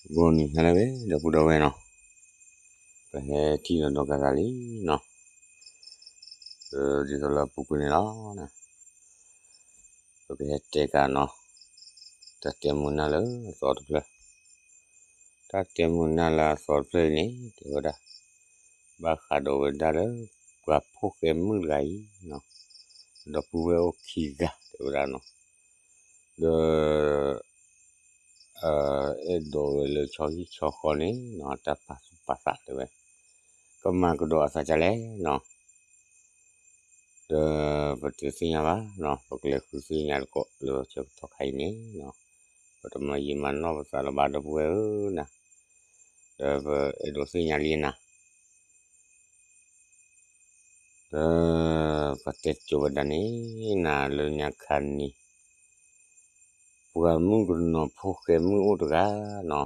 ဂီၤနံၤဟါလၢအဂ့ၤ ဒီပုၢ်ဒီဝဲၢ်နီၤ, ပဟဲထံၣ်လိာ်သကိးသးလံနီၤ, ဒ်သိးလၢအပူၤကွံာ်န့ၣ်လီၤ. ပကဟဲတဲကးနီၤ, တၢ်တဲမုာ်နၢ်လၢအသီတဖျၢၣ်, တၢ်တဲမုာ်နၢ်လၢအသီတဖျၢၣ်အံၤန့ၣ် တဲဝဲဒၣ် ဘၣ်ဃးဒီးဝဲဒၣ်လၢ ပှၤဖိၣ်ဃဲမုၣ်တဂၤအံၤနီၤ, ဒီပုၢ်ဝဲၢ်အိၣ်ခံဂၤ တဲဝဲဒၣ်နီၤ, ဒီး အဲၣ်ဒိးဝဲလၢဆီဟံၣ်ဆီဃီန့ၣ်နီၤ တၢ်ပာ်သူၣ်ပာ်သးတဲဝဲ, ကမၤကဒီးအသးဒ်လဲၣ်နီၤ, ဒီးပတသ့ၣ်ညါဘၣ်နီၤ, ပကလဲၤဃုသ့ၣ်ညါသကိးလၢဆၢကတီၢ်ခါအံၤန့ၣ်နီၤ, ပတမၤယံာ်မၤနီၢ်ပသးလၢၤဘၣ် ဒီပုၢ်ဝဲၢ်ဧၢနၤ, ဒီးပအဲၣ်ဒိးသ့ၣ်ညါလံနၤ ဒီးပတဲကၠိဝဲဒၣ်န့ၣ် နၤလၢညါခါန့ၣ် ပှၤမုၣ်ကနီၤဖိၣ်ဃဲမုၣ်အိၣ်တဂၤနီၤ,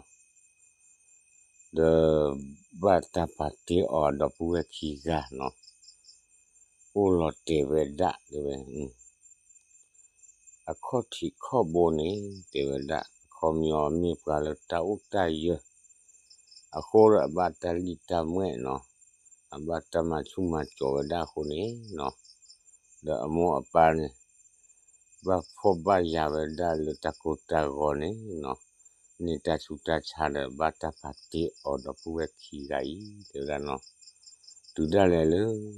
ဒီးဘၣ်တၢ်ပာ်တ့ၢ်အီၤဒီပုၢ်ဝဲၢ်ခံဂၤနီၤ, အိၣ်လီၤတဲာ်ဝဲဒၣ်တဲဝဲ အခီၣ်ထံးခီၣ်ဘိန့ၣ် တဲဝဲဒၣ် အခီပညီမ့ၢ်ပှၤလၢတၢ်အိၣ်တၢ်ယၢၤ အဃိဒီးအဘၣ်တၢ်လံၣ်တၢ်မှဲၣ်နီၤ, အဘၣ်တၢ်မၤဆူၣ်မၤစိးဝဲဒၣ်အဃိန့ၣ်နီၤ, ဒီးအမိၢ်အပၢ်န့ၣ် ဘၣ်ဖှီၣ်ဘၣ်ယာ်ဝဲဒၣ်လၢတၢ်ကိၢ်တၢ်ဂီၤန့ၣ်နီၤ, န့ၢ်တၢ်ဆူးတၢ်ဆါဒီးဘၣ်တၢ်ပာ်တ့ၢ်အီၤဒီပုၢ်ဝဲၢ်ခံဂၤအံၤ တဲဝဲဒၣ်နီ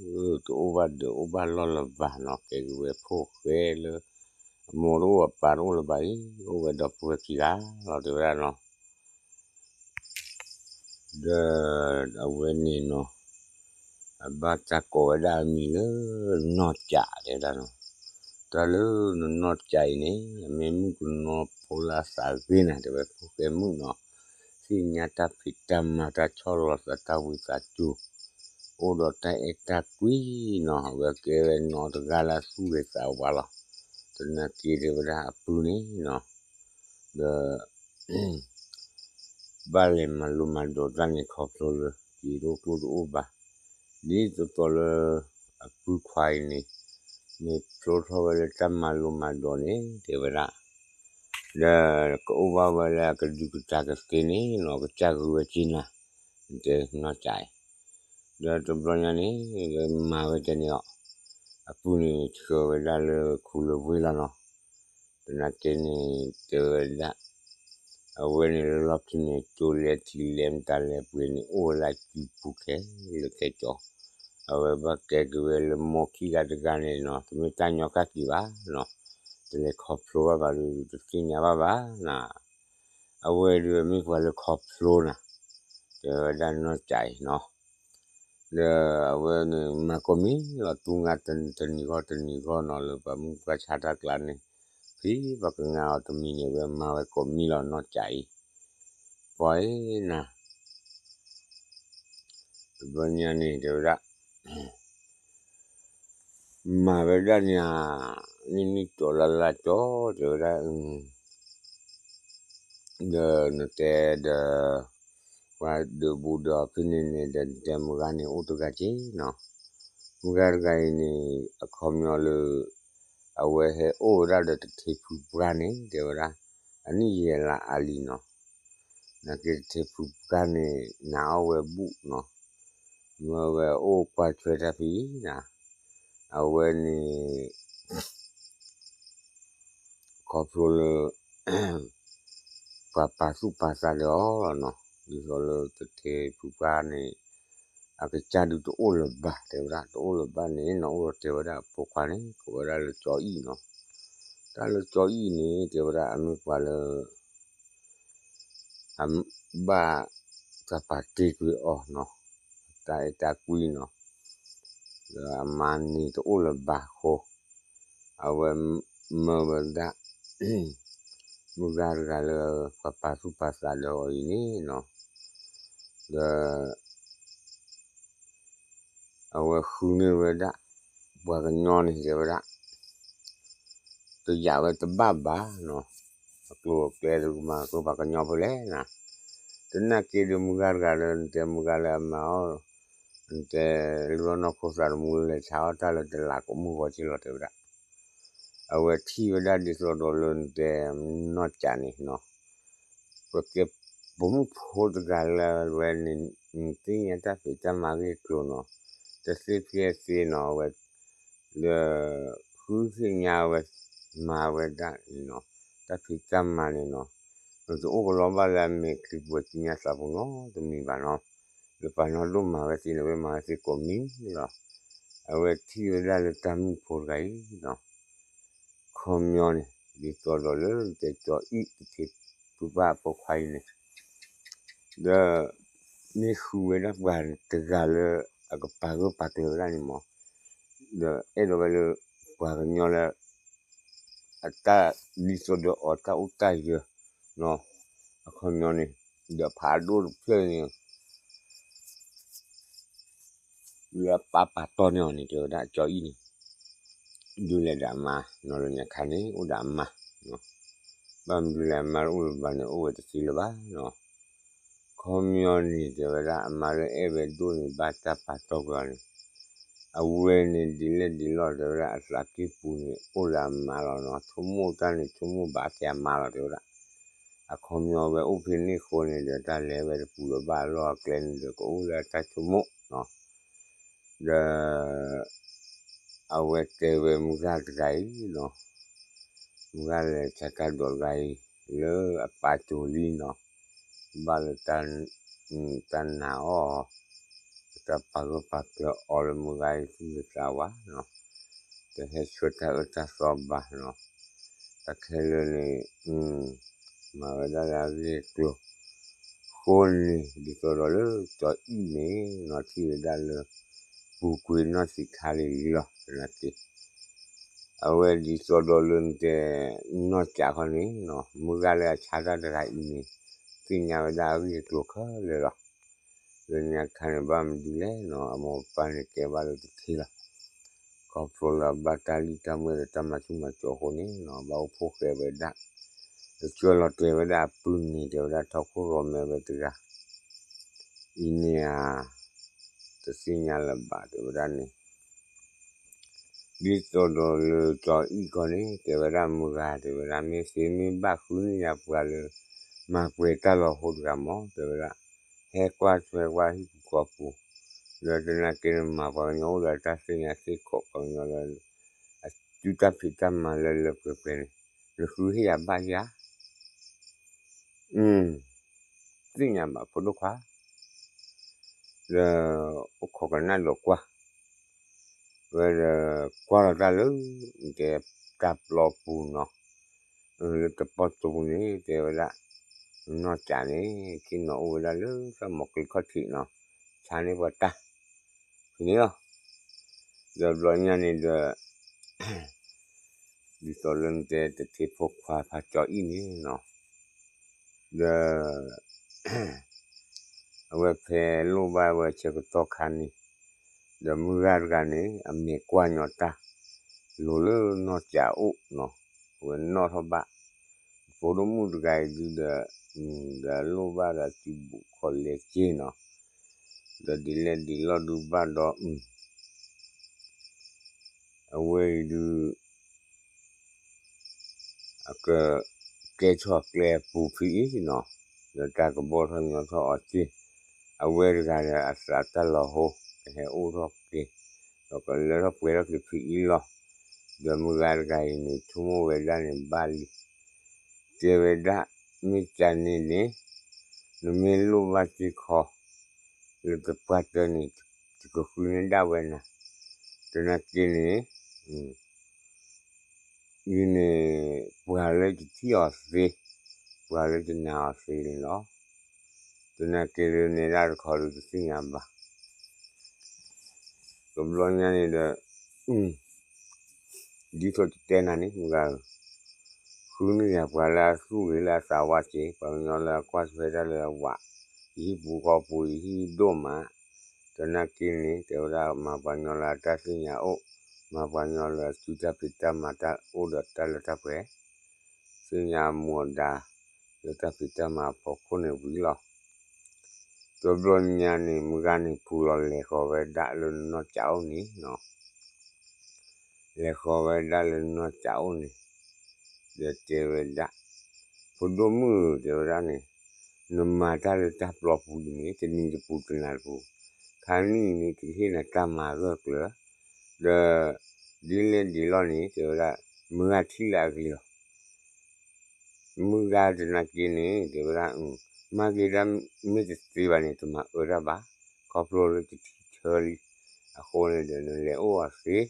ၤ, တုၤဒၣ်လဲာ်လၢ တအိၣ်ဘၣ်ဒီးအိၣ်ဘၣ်လီၢ်လၢၤဘၣ်နီၤ, ကဲက့ၤဝဲဖိၣ်ဃဲလၢ အမိၢ်တအိၣ်အပၢ်တအိၣ်လၢၤဘၣ်အံၤ အိၣ်ဝဲဒီပုၢ်ဝဲၢ်ခံဂၤလီၤ တဲဝဲဒၣ်နီၤ, ဒီးအဝဲန့ၣ်နီၤ အဘၣ်တၢ်ကိးဝဲဒၣ်အမံၤလၢ နီၢ်ကး တဲဝဲဒၣ်နီၤ, တၢ်လၢနနီၢ်ကးအံၤန့ၣ် အမ့ၢ်မုၣ်ကနီၤဖိလၢအသးဂ့ၤနၤ တဲဝဲ ဖိၣ်ဃဲမုၣ်နီၤ, သ့ၣ်ညါတၢ်ဖံးတၢ်မၤ တၢ်ဆီၣ်လီၤသး တၢ်ဝံသးစူၤ အိၣ်ဒီးတၢ်အဲၣ်တၢ်ကွံနီၤ, အဝဲကဲဝဲနီတဂၤလၢအသူၣ်ဂ့ၤသးဝါလီၤ, သနာ်က့တဲဝဲဒၣ်အပုၢ်န့ၣ်နီၤ, ဒီး ဘၣ်လဲၤမၤလိမၤဒိးတၢ်န့ၣ်ခီဖျိလၢ က့ၤဒိၣ်ကျိၣ်တအိၣ်ဘၣ်, ဒ်သိးသိးလၢ အပုၢ်ခွါအံၤန့ၣ် မ့ၢ်ဖျိထီၣ်ဝဲလၢတၢ်မၤလိမၤဒိးန့ၣ် တဲဝဲဒၣ် ဒီးကအိၣ်ဘၣ်ဝဲလၢအကဒုၣ်ကဒါကသ့န့ၣ်နီၤ ကစၢ်ဂုာ်ဝဲက့နၤ, တဲနီၢ်ကးအံၤ, ဒီးတဘျီညါန့ၣ် ဝဲမၤဝဲတဲန့ၣ်အီၤ, အပုၢ်န့ၣ် ဆှၢဝဲဒၣ်လၢခူလၢဝ့ၢ်လီၤနီၤ, သနာ်က့န့ၣ် တဲဝဲဒၣ် အဝဲန့ၣ်လၢလီၢ်ခံန့ၣ် ကၠိလဲထံလဲမတၤလဲပှ့ၤန့ၣ် အိၣ်ဝဲလၢအစုပူၤခဲလၢာ်ခဲဆ့, အဝဲဘၣ်ကဲက့ၤဝဲလၢမိၢ်ခံဂၤတဂၤန့ၣ်နီၤ တမ့ၢ်တၢ်ညီကၢ်က့ၤဘၣ်နီၤ, တလဲၤခီဖျိဘၣ်ဘၣ်ဒီး တသ့ၣ်ညါဘၣ်ဘၣ်နၤ, အဝဲဒုးမ့ၢ်ပှၤလၢခီဖျိနၤ, တဲဝဲဒၣ်နီၢ်ကးအံၤနီၤ ဒီးအဝဲန့ၣ်မၤကိးမံၤလီၤ တူၢ်ငါတနံၤဂီၢ်တနံၤဂီၢ်နီၤ လၢပှၤမုၣ်ပှၤဆါတၢ်ကျါန့ၣ်, ဖဲပှၤကငါအီၤတမံၤန့ၣ် ဝဲမၤဝဲကိးမံၤလီၤနီၢ်ကးအံၤ, ပှၤအံၤနၤ တဘျီညါန့ၣ် တဲဝဲဒၣ် မၤဝဲဒၣ်န့ၣ်ဧါ, နံၣ်နံၣ်ကၠီလါလါကၠီ တဲဝဲဒၣ်, ဒီးနတဲဒီး ပှၤဒုးဘူးဒီးဖဲန့ၣ်န့ၣ်ဒီး နတဲမုၢ်ဂၤန့ၣ်အိၣ်တဂၤက့နီၤ, မုၢ်ဂၤတဂၤအံၤန့ၣ် အခီပညီလၢ အဝဲဟဲအိၣ်ဝဲဒၣ်ဒီးတထ့ဖုပှၢ်န့ၣ် တဲဝဲဒၣ် အနံၣ်ယဲၢ်လါအါလံနီၤ, နာ်က့တထ့ဖုပှၢ်န့ၣ် နာ်အီၣ်ဝဲဘူၣ်နီၤ, မ့ၢ်ဝဲအိၣ်ကွၢ်ထွဲတၢ်ဖဲအံၤနၤ, အဝဲန့ၣ် ခီဖျိလၢ ပှၤပာ်သူၣ်ပာ်သးဒီးအီၤလီၤနီၤ, ဒ်သိးလၢတထ့ဖုပှၢ်န့ၣ် အကစၢ်ဒုးတအိၣ်လၢၤဘၣ် တဲဝဲဒၣ် တအိၣ်လၢၤဘၣ်န့ၣ်နီၤ အိၣ်ဒီးတဲဝဲဒၣ်အဖိခွါန့ၣ် ကိးဝဲဒၣ်လၢကၠီအံၣ်နီၤ, တၢ်လၢကၠီအံၣ်န့ၣ် တဲဝဲဒၣ်အမ့ၢ်ပှၤလၢ အဘၣ်တၢ်ပာ်တ့ၢ်ကွံာ်အီၤနီၤ, တၢ်အဲၣ်တၢ်ကွံနီၤ, ဒီးအမါန့ၣ်တအိၣ်လၢၤဘၣ်အဃိ, အဝဲမၢဝဲဒၣ် မုၢ်ဂၤတဂၤလၢပှၤပာ်သူၣ်ပာ်သးဒီးအီၤအံၤန့ၣ်နီၤ, ဒီး အဝဲဃုန့ၢ်ဝဲဒၣ် ပှၤကညီန့ၣ် တဲဝဲဒၣ် တယာ်ဝဲတဘၣ်ဘၣ်နီၤ, အကျိၤအကျဲတမၤကျိၤပှၤကညီဖဲလဲၣ်နၤ, သနာ်က့ဒီးမုၢ်ဂၤတဂၤလၢ နတဲမုၢ်ဂၤလၢအမၤအီၤ နတဲလုၢ်အီၣ်နီၢ်ခိသးသမူလဲၤဆါအီၣ်တၢ်လၢတလးကိးမုၢ်ဂီၤက့လီၤ တဲဝဲဒၣ်, အဝဲထံၣ်ဝဲဒၣ်ဒ်သိးဒီးလၢနတဲနီၢ်ကးန့ၣ်နီၤ, ပကဲ ပိာ်မုၣ်ဖိတဂၤလၢဝဲန့ၣ် သ့ၣ်ညါတၢ်ဖံးတၢ်မၤဂ့ၢ်ကျိၤနီၤ, တသ့ဖဲသ့နီၤ အဝဲ ဒီး ဃုသ့ၣ်ညါဝဲ မၤဝဲဒၣ်န့ၣ်နီၤ, တၢ်ဖံးတၢ်မၤန့ၣ်နီၤ, နတအိၣ်ကလီဘၣ်လၢအမဲာ်ချံပှဲၤကံညါသးပူၤနီတမံၤဘၣ်နီၤ, လၢပှၤနီၢ်ဒိၣ်မၤဝဲသ့န့ၣ်ဝဲမၤဝဲသ့ကိးမံၤလီၤ, အဝဲထံၣ်ဝဲဒၣ်လၢတၢ်မုၣ်ဖိတဂၤအံၤနီၤ ခီပညီန့ၣ် ဒ်သိးဒီးလၢ တဲကၠီအံၣ်တထံးဖုပၢ်ဖိခွါအံၤန့ၣ်, ဒီး မ့ၢ်ဃုဝဲဒၣ်ပှၤတဂၤလၢ အကပာ်ဂၢၢ်ပာ်ကျၢၤဝဲဒၣ်န့ၣ်မး, ဒီးအဲၣ်ဒိးဝဲလၢ ပှၤကညီလၢ အတၢ်ဒ်သိးဒီးအီၤတၢ်အိၣ်တၢ်ယၢၤနီၤ, အခီပညီန့ၣ်, ဒီးဖးဒိၣ်တဖျၢၣ်န့ၣ် လၢအပၢ်ပာ်တီၢ်န့ၢ်အီၤန့ၣ် တဲဝဲဒၣ်ကၠီအံၣ်န့ၣ်, ဒုးလဲၤဒီးအမါနီၤ, လၢညါခါန့ၣ် အိၣ်ဒီးအမါ, ဘၣ်မနုၤလဲၣ် အမါတအိၣ်လၢၤဘၣ်န့ၣ် အိၣ်ဝဲတသ့လၢၤဘၣ်နီၤ, ခီပညီန့ၣ် တဲဝဲဒၣ်အမါလၢအဲၣ်ဝဲဒိၣ်န့ၣ် ဘၣ်တၢ်ပာ်တီၢ်ကွံာ်အီၤန့ၣ်, အဝဲန့ၣ်ဒ်လဲၣ်ဒ်လဲၣ် တဲဝဲဒၣ်အသးကံၢ်ပူၤန့ၣ် အိၣ်လၢအမါလီၤနီၤ, ဆိကမိၣ်တၢ်န့ၣ် ဆိကမိၣ်ဘၣ်ထဲအမါလီၤ တဲဝဲဒၣ် အခီပညီဝဲအိၣ်ဖဲန့ၣ်အဃိန့ၣ်ဒီး တၢ်လဲၤဝဲတပူၤလၢၤဘၣ်အလီၢ်အကျဲန့ၣ်ဒီး ကအိၣ်လၢအတၢ်ဆိကမိၣ်နီၤ, ဒီး အဝဲတဲဝဲမုၢ်ဂၤတဂၤအံၤနီၤ, မုၢ်ဂၤလဲၤဆါတၢ်ဒိးတဂၤအံၤ လၢအပာ်စိၤလံနီၤ, ဘၣ်လၢ တၢ်နာ်အီၤ, တၢ်ပာ်ဂၢၢ်ပာ်ကျၢၤအီၤလၢမုၢ်ဂၤအံၤသူၣ်ဂ့ၤသးဝါနီၤ, တဟဲဆှၢတၢ်အၢတၢ်သီဘၣ်နီၤ, တၢ်ခဲလၢာ်န့ၣ် မၤဝဲဒၣ်လၢအဂ့ၢ်အကျိၤ, အဃိန့ၣ် ဒ်သိးဒီးလၢကၠီအံၣ်န့ၣ်နီၤ ထံၣ်ဝဲဒၣ်လၢ ပူၤကွံာ်နီၢ်ဆံးခါလံလံလီၤ သနာ်က့ အဝဲဒ်သိးဒီးလၢနတဲ နီၢ်ကးခီန့ၣ်နီၤ မုၢ်ဂၤလၢအဆါတၢ်တဂၤအံၤန့ၣ် သ့ၣ်ညါဝဲဒၣ်အဂ့ၢ်အကျိၤခဲလၢာ်လီၤ. လၢညါခါန့ၣ် ဘၣ်မနုၤလဲၣ်နီၤ အမိၢ်အပၢ်န့ၣ်ကဲဘၣ်လၢတထံလီၤ. ခီဖျိလၢအဘၣ်တၢ်လံၣ်တၢ်မွဲဒီးတၢ်မၤဆူၣ်မၤစိးအဃိန့ၣ်နီၤ ဘၣ်အိၣ်ဖှိၣ်ဃဲဝဲဒၣ် တကၢၢ်လီၤတဲာ်ဝဲဒၣ်အပုၢ်န့ၣ် တဲဝဲဒၣ်ထီခိၣ်ရိၣ်မဲဝဲတဂၤ အံၤန့ၣ်ဧါ တသ့ၣ်ညါလၢၤဘၣ် တဲဝဲဒၣ်န့ၣ် ဒ်သိးဒီးလၢကၠီအံၣ်ခီန့ၣ် တဲဝဲဒၣ်မုၢ်ဂၤ တဲဝဲဒၣ် မ့ၢ်သ့မ့ၢ်ဘၣ်ဃုန့ၢ်ယၤပှၤလၢ မၤပှဲၤတၢ်လီၤဟိတဂၤမး တဲဝဲဒၣ် ဟဲကွၢ်ထွဲကွၢ်ဟံၣ်ပူၤဃီပူၤ ဒီးသနာ်က့န့ၣ် မၤပှၤကညီအိၣ်ဒီးတၢ်သ့ၣ်ညါသ့ၣ်ခိးပှၤကညီလၢ အစုတၢ်ဖံးတၢ်မၤလၢလၢပှဲၤပှဲၤန့ၣ် နဃုဟ့ၣ်ယၤဘၣ်ယၤ သ့ၣ်ညါဘၣ်ဖိဒိၣ်ခွါ ဒီးအိၣ်ခိးကနၣ်ဒီးကွၢ် ဝဲဒီးကွၢ်လီၤတၢ်လၢ တဲတၢ်ပျီပူၤနီၤ လၢတပီၢ်တိပူၤန့ၣ် တဲဝဲဒၣ် နီၢ်ကးန့ၣ် ခ့နီၤအိၣ်ဝဲဒၣ်လၢတၢ်မီၤကျ့ခီၣ်ထံးနီၤ ဆါန့ၢ်ပှၤတၢ် ဖဲန့ၣ်လီၤ. ဒီးဘျီညါန့ၣ်ဒီး ဒ်သိးလၢနတဲတထံဖိခွါဖးကၠီအံၣ်န့ၣ်နီၤ ဒီး အဝဲဖဲလိၣ်ဘၣ်ဝဲဆၢကတီၢ်ခါန့ၣ် ဒီးမုၢ်ဂၤတဂၤန့ၣ် အမဲာ်ကွၢ်ညီတၢ် လိၤလၢနီၢ်ကးအိၣ်နီၤ အဝဲနီၣ်ထီၣ်ဘၣ် ဖိဒိၣ်မုၣ်တဂၤအံၤဒုဒီး ဒီးလိၣ်ဘၣ်ဒီးစုဘူးခီလဲက့နီၤ ဒီးဒ်လဲၣ်ဒ်လဲၣ်ဒုဘၣ်ဒီး အဝဲအံၤဒု အက ကဲထီၣ်ကျဲအပူၤဖုအံၤနီၤ ဒီးတၢ်ကဘီၣ်ထီၣ်ညီထီၣ်အီၤက့ အဝဲတဂၤဒီးအသးတၢ်လီၤဟိ ကဟဲအိၣ်ထီၣ်က့ၤ ဒီးကလၢထီၣ်ပှဲၤထီၣ်က့ၤဖုအံၤလီၤ. ဒီးမုၢ်ဂၤတဂၤအံၤန့ၣ် ဆိကမိၣ်ဝဲဒၣ်န့ၣ်ဘၣ်လံ တဲဝဲဒၣ် မ့ၢ်ကန့ၣ်န့ၣ် နမ့ၢ်လိၣ်ဘၣ်စ့ၢ်ကီး လၢတပှၢ်တၢၢ်န့ၣ် ယကဃုန့ၢ်ဒၣ်ဝဲနၤ သနာ်က့န့ၣ် အံၤန့ၣ် ပှၤလၢယထံၣ်အီၤသ့ ပှၤလၢယနာ်အီၤသ့န့ၣ်လီၤ. သနာ်က့လၢနဲဒၣ်တခီဒီးတသ့ၣ်ညါဘၣ် တဘျီညါန့ၣ်ဒီး ဒ်သိးယတဲနၤန့ၣ် မုၢ်ဂၤဧၢ, ဃုန့ၢ်ယၤပှၤလၢအသူၣ်ဂ့ၤလၢအသးဝါက့ၤ ပှၤကညီလၢအကွၢ်ထွဲတၢ်လၢအဝး, ယဟံၣ်ပူၤဃီပူၤ ယဟံၣ်ဒိၣ်မး, သနာ်က့န့ၣ် တဲဝဲဒၣ်မၤပှၤကညီလၢအတၢ်သ့ၣ်ညါအိၣ်, မၤပှၤကညီလၢအစုတၢ်ဖံးတၢ်မၤတၢ်အိၣ်ဒီးတၢ်လၢတၢ်ပှဲၤ, သ့ၣ်ညါအမူအဒါ လၢတၢ်ဖံးတၢ်မၤအဖီခိၣ်န့ၣ်ဝံၤလီၤ. တဘျီညါန့ၣ် မုၢ်ဂၤန့ၣ်ဖူလီၤလဲၤဃီၤဝဲဒၣ်လၢနီၢ်ကးအိၣ်န့ၣ်နီၤ, လဲၤဃီၤဝဲဒၣ်လၢနီၢ်ကးအိၣ်န့ၣ်, ဒီးတဲဝဲဒၣ်, ဖိဒိၣ်မုၣ်ဧၢ တဲဝဲဒၣ်န့ၣ်, နမၤတၢ်လၢတၢ်ပျီပူၤအံၤန့ၣ် တနံၤတပူၤတနၤတပူၤ, ခါနံၣ်အံၤန့ၣ် ကဟ့ၣ်နၤတၢ်မၤဂၢၢ်ကျၢၤ, ဒီးဒ်လဲၣ်ဒ်လဲၣ်န့ၣ် တဲဝဲဒၣ်, မုၢ်ဂၤထံၣ်လၢအဂ့ၤလီၤ. မုၢ်ဂၤတနာ်က့န့ၣ် တဲဝဲဒၣ်, မၤက့ၤဒၣ်မ့ၢ်တသ့ဘၣ်န့ၣ် တမၤအၢတၢ်ဘၣ်, ခီဖျိလၢတထံၣ်ဆၢလံ, အဃိန့ၣ်ဒီးနလဲၤအိၣ်အီၤ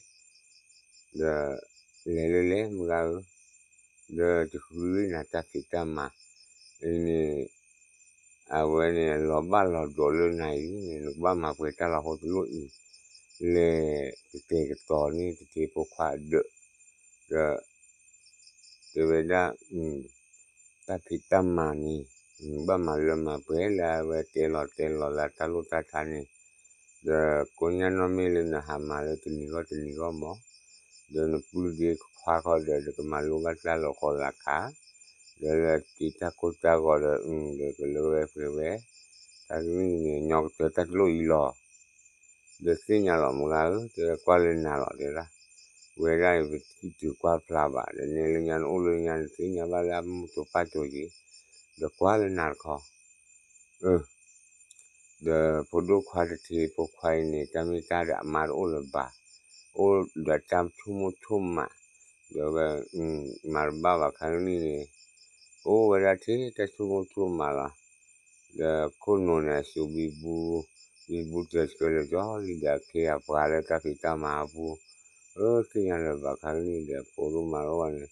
သ့, ဒီးလဲၤလၢလဲၣ်မုၢ်ဂၤဧၢ, ဒီးတဃုနၤတၢ်ဖံးတၢ်မၤအံၤန့ၣ် အဝဲန့ၣ် လီၤဘၣ်လီၤဒိးလၢနၤအံၤန့ၣ် နကဘၣ်မၤပှဲၤတၢ်လီၤဟိတလိၣ်အံၤ, လဲၤကတဲာ်ကတီၤန့ၢ်တထံဖိခွါအဒၢး, ဒီးတဲဝဲဒၣ်, တၢ်ဖံးတၢ်မၤန့ၣ် ဘၣ်မၤလၢမၤပှဲၤလၢအဝဲတဲလီၤတဲလီၤလၢတၢ်လိၣ်တၢ်ထါန့ၣ်, ဒီးကိညၢ်နီၣ်မ့ၢ်လၢနဟးမၤလၢတနံၤဂီၢ်တနံၤဂီၢ်မး, ဒီးနပုၢ်ဒ့ခွါခီဒီး ဒီးကမၤလိဘၣ်တၢ်လီၤကီလၢခါ, ဒီးလၢတ့တၢ်ကိၢ်တၢ်ဂီၤဒီး ဒီးကလၢဝဲပှဲၤဝဲ, တၢ်ကမံန့ၣ် ညီကတၢၢ်တၢ်တလိၣ်အံၤလီၤ. ဒီးသ့ၣ်ညါလီၤမုၢ်ဂၤဧၢ, တဲဝဲကွၢ်လၢနၤလီၤ တဲဝဲဒၣ်, ဝဲဒၣ်အံၤပတံၢ်တုၤကွၢ်ဖျါဘၣ်, ဒီးနဲလၢညါနအိၣ်လၢညါနသ့ၣ်ညါဘၣ်လၢအမိၢ်တိၤပၢ်တိၤယံၤ, ဒီးကွၢ်လၢနၤတခီ, အၢ ဒီးဖိဒိၣ်ခွါတထံဖိခွါအံၤန့ၣ် တၢ်မ့ၢ်တၢ်ဒီးအမါတအိၣ်လၢၤဘၣ်, အိၣ်ဒီးတၢ်ဆိကမိၣ်ဆိကမး, ဒီးဝဲ မၤတဘၣ်ဘၣ်ခါကနံၣ်န့ၣ်, အိၣ်ဝဲဒၣ်ထဲတၢ်ဆိကမိၣ်ဆိကမးလီၤ. ဒီးခိၣ်နူာ်န့ၣ် အစိၤဘံဘူ, ဘံဘူတၢၤဆှၢလၢာ်ကၠီလံဒီးအခ့အပှၤလၢတၢ်ဖံးတၢ်မၤအပူၤ, အၢ သ့ၣ်ညါလၢၤဘၣ်ခါကနံၣ်ဒီး ဖိဒိၣ်မါတအိၣ်ဘၣ်န့ၣ်,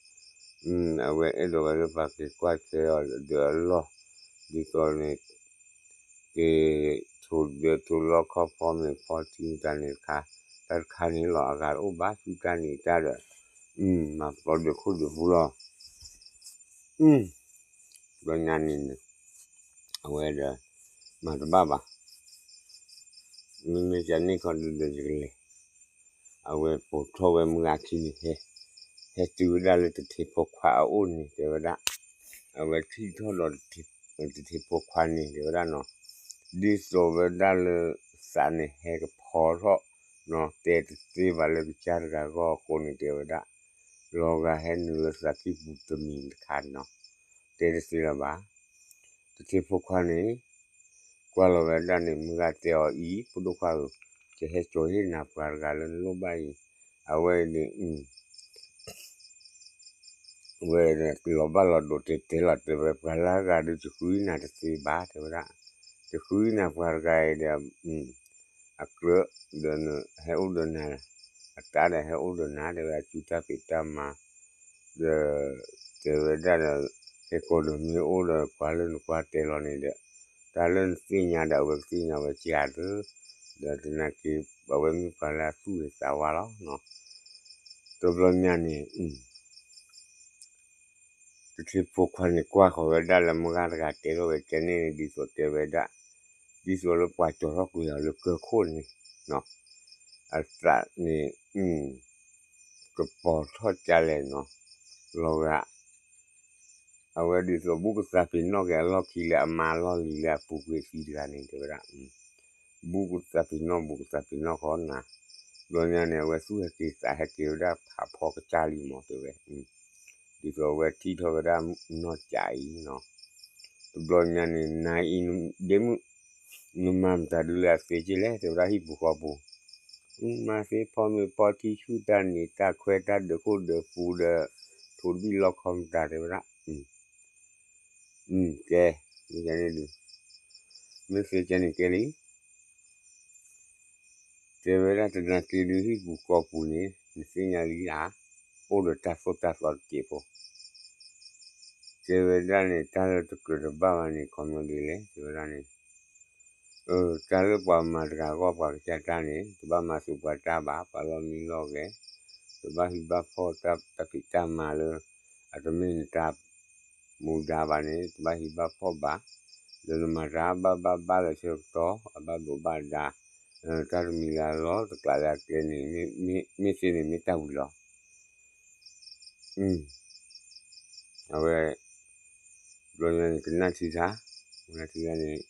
အဝဲအဲၣ်ဒိးဝဲလၢပှၤက့ၤကွၢ်ထွဲအီၤဒီးအလီၢ်, ဒ်သိးန့ၣ် က့ၤထိၣ်ဒၢးထိၣ်လီၢ်ခီဖီမ့ၤဖီထံမတၤန့ၣ်တခါ, တၢ်တခါန့ၣ်လီၤ အဂၤတအိၣ်ဘၣ်ဆူတၢ်န့ၣ်တၢ်ဒီး, မၤပျီဒၢးခိၣ်ဒၢးပူၤလီၤ. ဘျီညါန့ၣ်န့ၣ်, အဝဲဒီး မၤတဘၣ်ဘၣ်, မ့မ့ၢ်ကန့ၣ်ခီဒုးဒီးယကလဲၤ, အဝဲပိာ်ထီၣ်ဝဲမုၢ်ဂၤခံန့ၣ်ဟဲ, ဟဲတုၤဝဲဒၣ်လၢတထံဖိခွါအအိၣ်န့ၣ် တဲဝဲဒၣ်, အဝဲထံၣ်ထီၣ်ဒီးတထံဖိခွါန့ၣ် တဲဝဲဒၣ်နီၤ, ဒ်သိးဝဲဒၣ်လၢ သးန့ၣ်ဟဲကဖီထီၣ်နီၤ, တဲတသ့ဘၣ်လၢကစၢ်တဂၤဂီၢ်အဃိန့ၣ် တဲဝဲဒၣ်, လီၤဂာ်ဟဲနုာ်လၢသးကံၢ်ပူၤတမံၤတခါနီၤ, တဲတသ့လၢၤဘၣ်. တထံဖိခွါန့ၣ် ကွၢ်လီၤဝဲဒၣ်န့ၣ် မုၢ်ဂၤတဲအီၤအံၤ ဖိဒိၣ်ခွါဧၢ, ကဟဲစိာ်ဟ့ၣ်နၤပှၤတဂၤလၢနလိၣ်ဘၣ်အံၤ, အဝဲအံၤန့ၣ် ဝဲလီၤဘၣ်လီၤဒိးတဲတဲလီၤတဲဝဲ ပှၤလၢအဂၤဒီး ယဃုနၤတသ့ဘၣ် တဲဝဲဒၣ်, ယဃုနၤပှၤတဂၤအံၤဒီး အကြၢး ဒီးနဟဲအိၣ်ဒီးနၤ, အတၢ်ဒီးဟဲအိၣ်ဒီးနၤ တဲဝဲအစုတၢ်ဖံးတၢ်မၤ, ဒီး တဲဝဲဒၣ်ဒီး ဟဲကိးဒီးမ့ၢ်အိၣ်ဒီးပှၤလၢနကွၢ်တဲလီၤန့ၣ်ဒီး တၢ်လၢနသ့ၣ်ညါဒီး အဝဲကသ့ၣ်ညါဝဲကယၤသၢ, ဒီးသနာ်က့ အဝဲမ့ၢ်ပှၤလၢအသူၣ်ဂ့ၤသးဝါလီၤနီၤ. တဘျီညါန့ၣ် တထံဖိခွါန့ၣ် ကွၢ်ဃီၤဝဲဒၣ်လၢမုၢ်ဂၤတဂၤတဲထီၣ်ဝဲကဲန့ၣ်န့ၣ် ဒ်သိးတဲဝဲဒၣ်, ဒ်သိးလၢပှၤကၠီၤထီၣ်ကွံာ်အီၤလၢကၢၢ်ခိၣ်န့ၣ်, အသးန့ၣ် ကပီၤထီၣ်ကလဲၣ်နီၤ, လီၤဂာ် အဝဲဒ်သိးဘူၣ်ကသးပ့ၤနီၣ်က့ၤအလီၢ်ခံလၢအမါအလီၢ်လံၤလၢအပူၤကွံာ်သံတဂၤန့ၣ် တဲဝဲဒၣ်, ဘူၣ်ကသးပ့ၤနီၣ် ဘူၣ်ကသးပ့ၤနီၣ်ဃီနၤ, ဘျီညါန့ၣ် အဝဲသူၣ်ဟဲက့ၤသးဟဲက့ၤဝဲဒၣ်ဖးဖီကစၢ်လံမး တဲဝဲ, ဒ်သိးအဝဲထံၣ်ထီၣ်ဝဲဒၣ်နီၢ်ကးအံၤနီၤ, တဘျီညါန့ၣ် နၤအံၤ ဒ့မုၣ် နမၤမတၤဒုးလၢအသ့က့လဲၣ် တဲဝဲဒၣ်ဟံၣ်ပူၤဃီပူၤ, မၤသ့ဖီမ့ၤဖီထံဆူၣ်တၢ်နံၤတၢ်ခွဲတၢ်ဒၢးခိၣ်ဒၢးပူၤဒီး ထိၣ်တဘံၣ်လီခီမတၤ တဲဝဲဒၣ်, ကဲ, မ့ၢ်ကဲန့ၣ်ဒုး, မ့ၢ်သ့ကဲန့ၣ်ကဲလံ, တဲဝဲဒၣ်တနာ်က့ဒုးဟံၣ်ပူၤဃီပူၤန့ၣ် နသ့ၣ်ညါလံဧါ, အိၣ်ဒီးတၢ်သိၣ်တၢ်သီတက့ၢ်ဖိ, တဲဝဲဒၣ်န့ၣ် တၢ်လၢတကြၢးတဘၣ်ဘၣ်န့ၣ် ခီမီဒ်လဲၣ် တဲဝဲဒၣ်န့ၣ် တၢ်လၢပှၤမၤတဂၤအဂီၢ်ပှၤကစၢ်တၢ်န့ၣ် တဘၣ်မၤဆူးပှၤတၢ်ဘၣ်, ပှၤလီၢ်မံလီၢ်ဂဲၤ, တဘၣ်ဟံးဘၣ်ဖီၣ်တၢ်ဖံးတၢ်မၤလၢ အတမ့ၢ်နတၢ်မူဒါဘၣ်န့ၣ် တဘၣ်ဟံးဘၣ်ဖီၣ်ဘၣ်, ဒီးနမၤတၢ်ဘၣ်ဘၣ်ဘၣ်လၢဆၢကတီၢ် အဘၣ်ဒိးဘၣ်ဒါ, တၢ်တမံၤလၢအလီၢ်တကျးလၢအကျဲန့ၣ် မ့ၢ်သ့န့ၣ်မ့ၢ်တၢ်ဝံၤလီၤ. အဝဲ ဘျီညါန့ၣ် ကနၣ်ထံတၢ်, ကနၣ်ထံတၢ်န့ၣ်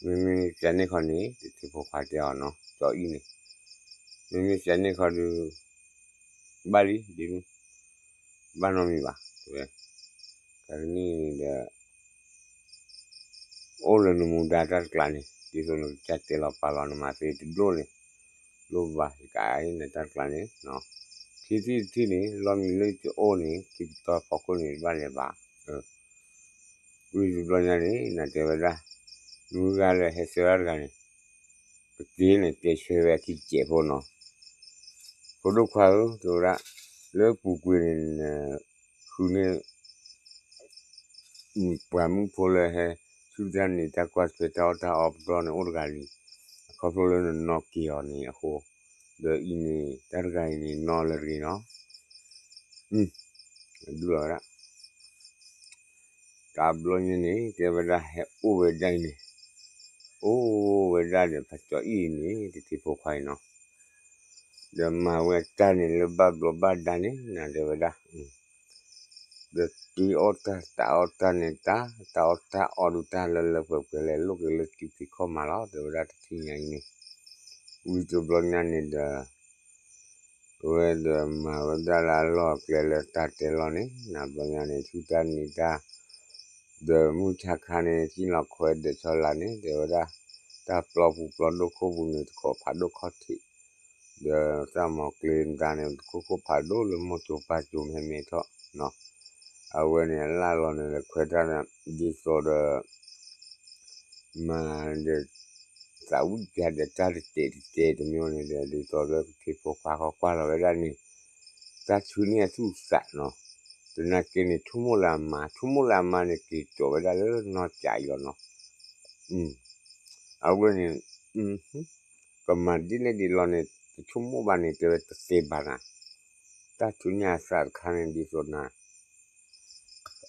မ့မ့ၢ်ကန့ၢ်ခီန့ၣ် တထံဖိခွါတဲအီၤနီၤ ကၠီအံၤန့ၣ်, မ့မ့ၢ်ကန့ၢ်ခီဒုး ဘၣ်လံ ဒ်မုၢ်, ဘၣ်နီတမံၤဘၣ် တဲဝဲ, တၢ်ကန့ၣ်ဒီး အိၣ်လၢနမူဒါတၢ်တကျးန့ၣ် ဒ်သိးနကစၢ်တဲလီၤပာ်လီၤနမၤသ့တဘျီန့ၣ်, လိၣ်ဘၣ်ယကနတၢ်တကျးန့ၣ်, ခံထံၣ်တထံၣ်န့ၣ် လီၢ်မံၤလၢယအိၣ်န့ၣ် ခံပတီၢ်ဖီခိၣ်န့ၣ် တဘၣ်လဲၤဘၣ်, ဝံၤတဘျီညါန့ၣ် နတဲဝဲဒၣ်, မုၢ်ဂၤလၢဟဲဆှၢတၢ်တဂၤန့ၣ် ပက့ၤန့ၣ် တဲဆှၢဝဲအခံကဲးဖိနီၤ, ဖိဒိၣ်ခွါဧၢ တဲဝဲဒၣ်, လၢပူၤကွံာ်န့ၣ် နဃုန့ၢ် ပှၤမုၣ်ဖိလၢဟဲ ဆူၣ်တၢ်နံၤတၢ်ကွၢ်ထွဲတၢ်အီၣ်တၢ်အီပတီၢ်န့ၣ် အိၣ်တဂၤလံ, အခီဖျိလၢနနီၢ်က့ၤအီၤန့ၣ်အဃိ, ဒီးအံၤန့ၣ် တၢ်တဂၤအံၤန့ၣ် နီၢ်လၢတဂ့ၤနီၤ, ဒုးလီၤဝဲဒၣ် တဘျီညါန့ၣ် တဲဝဲဒၣ်ဟဲအိၣ်ဝဲဒၣ်အံၤန့ၣ်, အိၣ်ဝဲဒၣ်ဒီးဖးကၠီအံၤန့ၣ် တထံဖိခွါအံၤနီၤ, ဒီးမၤဝဲတၢ်န့ၣ်လၢဘၣ်ဘျီးဘၣ်ဒါန့ၣ် နတဲဝဲဒၣ်, ဒီးတ့အီၣ်တၢ် တၢ်အီၣ်တၢ်န့ၣ်တၢ် တၢ်အီၣ်တၢ်အီဒုးတၢ်လၢလၢပှဲၤပှဲၤလဲၤလိာ်က့ၤလၢတံၤသကိးမးလီၤ တဲဝဲဒၣ်တထံၣ်ညါအံၤန့ၣ်, ဝံၤတဘျီညါန့ၣ်ဒီး ဝဲဒီးမၤဝဲဒၣ်လၢအလီၢ်အကျဲလၢတၢ်တဲလီၤန့ၣ် နဘျီညါန့ၣ် ဆူတၢ်နံၤတၢ် ဒီးမုၢ်ဆါခါန့ၣ် ဟံၣ်လီၤခွဲဒီးဆီလၢ်န့ၣ် တဲဝဲဒၣ်, တၢ်ပျီပူၤပျီဒိၣ်ခိၣ်ပူၤန့ၣ် တခိးဖးဒိၣ်ခီၣ်ထံး, ဒီးတၢ်မီၤကျ့ၤတၢ်န့ၣ် တခိၣ်ခိၣ်ဖးဒိၣ်လၢမိၢ်ကၠိၤပၢ်ကၠိၤမ့မ့ၢ်ထီၣ်, အဝဲန့ၣ် အလၢ်လီၤန့ၣ် လဲၤခွဲတၢ်ဒ်သိးဒီး မၤဒီး သးဝံၣ်ကဒီးတၢ်တတဲာ်တတဲာ်တမံၤန့ၣ်ဒီး ဒ်သိးလၢကထံဖိခွါဃီကွၢ်လီၤဝဲဒၣ်န့ၣ်, တၢ်ဆူန့ၢ်အသူၣ်သးနီၤ, သနာ်က့န့ၣ် ဆိကမိၣ်လၢအမါ ဆိကမိၣ်လၢအမါန့ၣ် က့ၤကၠီာ်ဝဲဒၣ်လၢနီၢ်ကးအံၤလီၤနီၤ, အဝဲန့ၣ် ကမၤဒ်လဲၣ်ဒ်လဲၣ်န့ၣ် တဆိကမိၣ်ဘၣ်န့ၣ် တဲဝဲတသ့ဘၣ်နၤ, တၢ်ဆူန့ၢ်အသးတခါန့ၣ် ဒ်သိးနၤ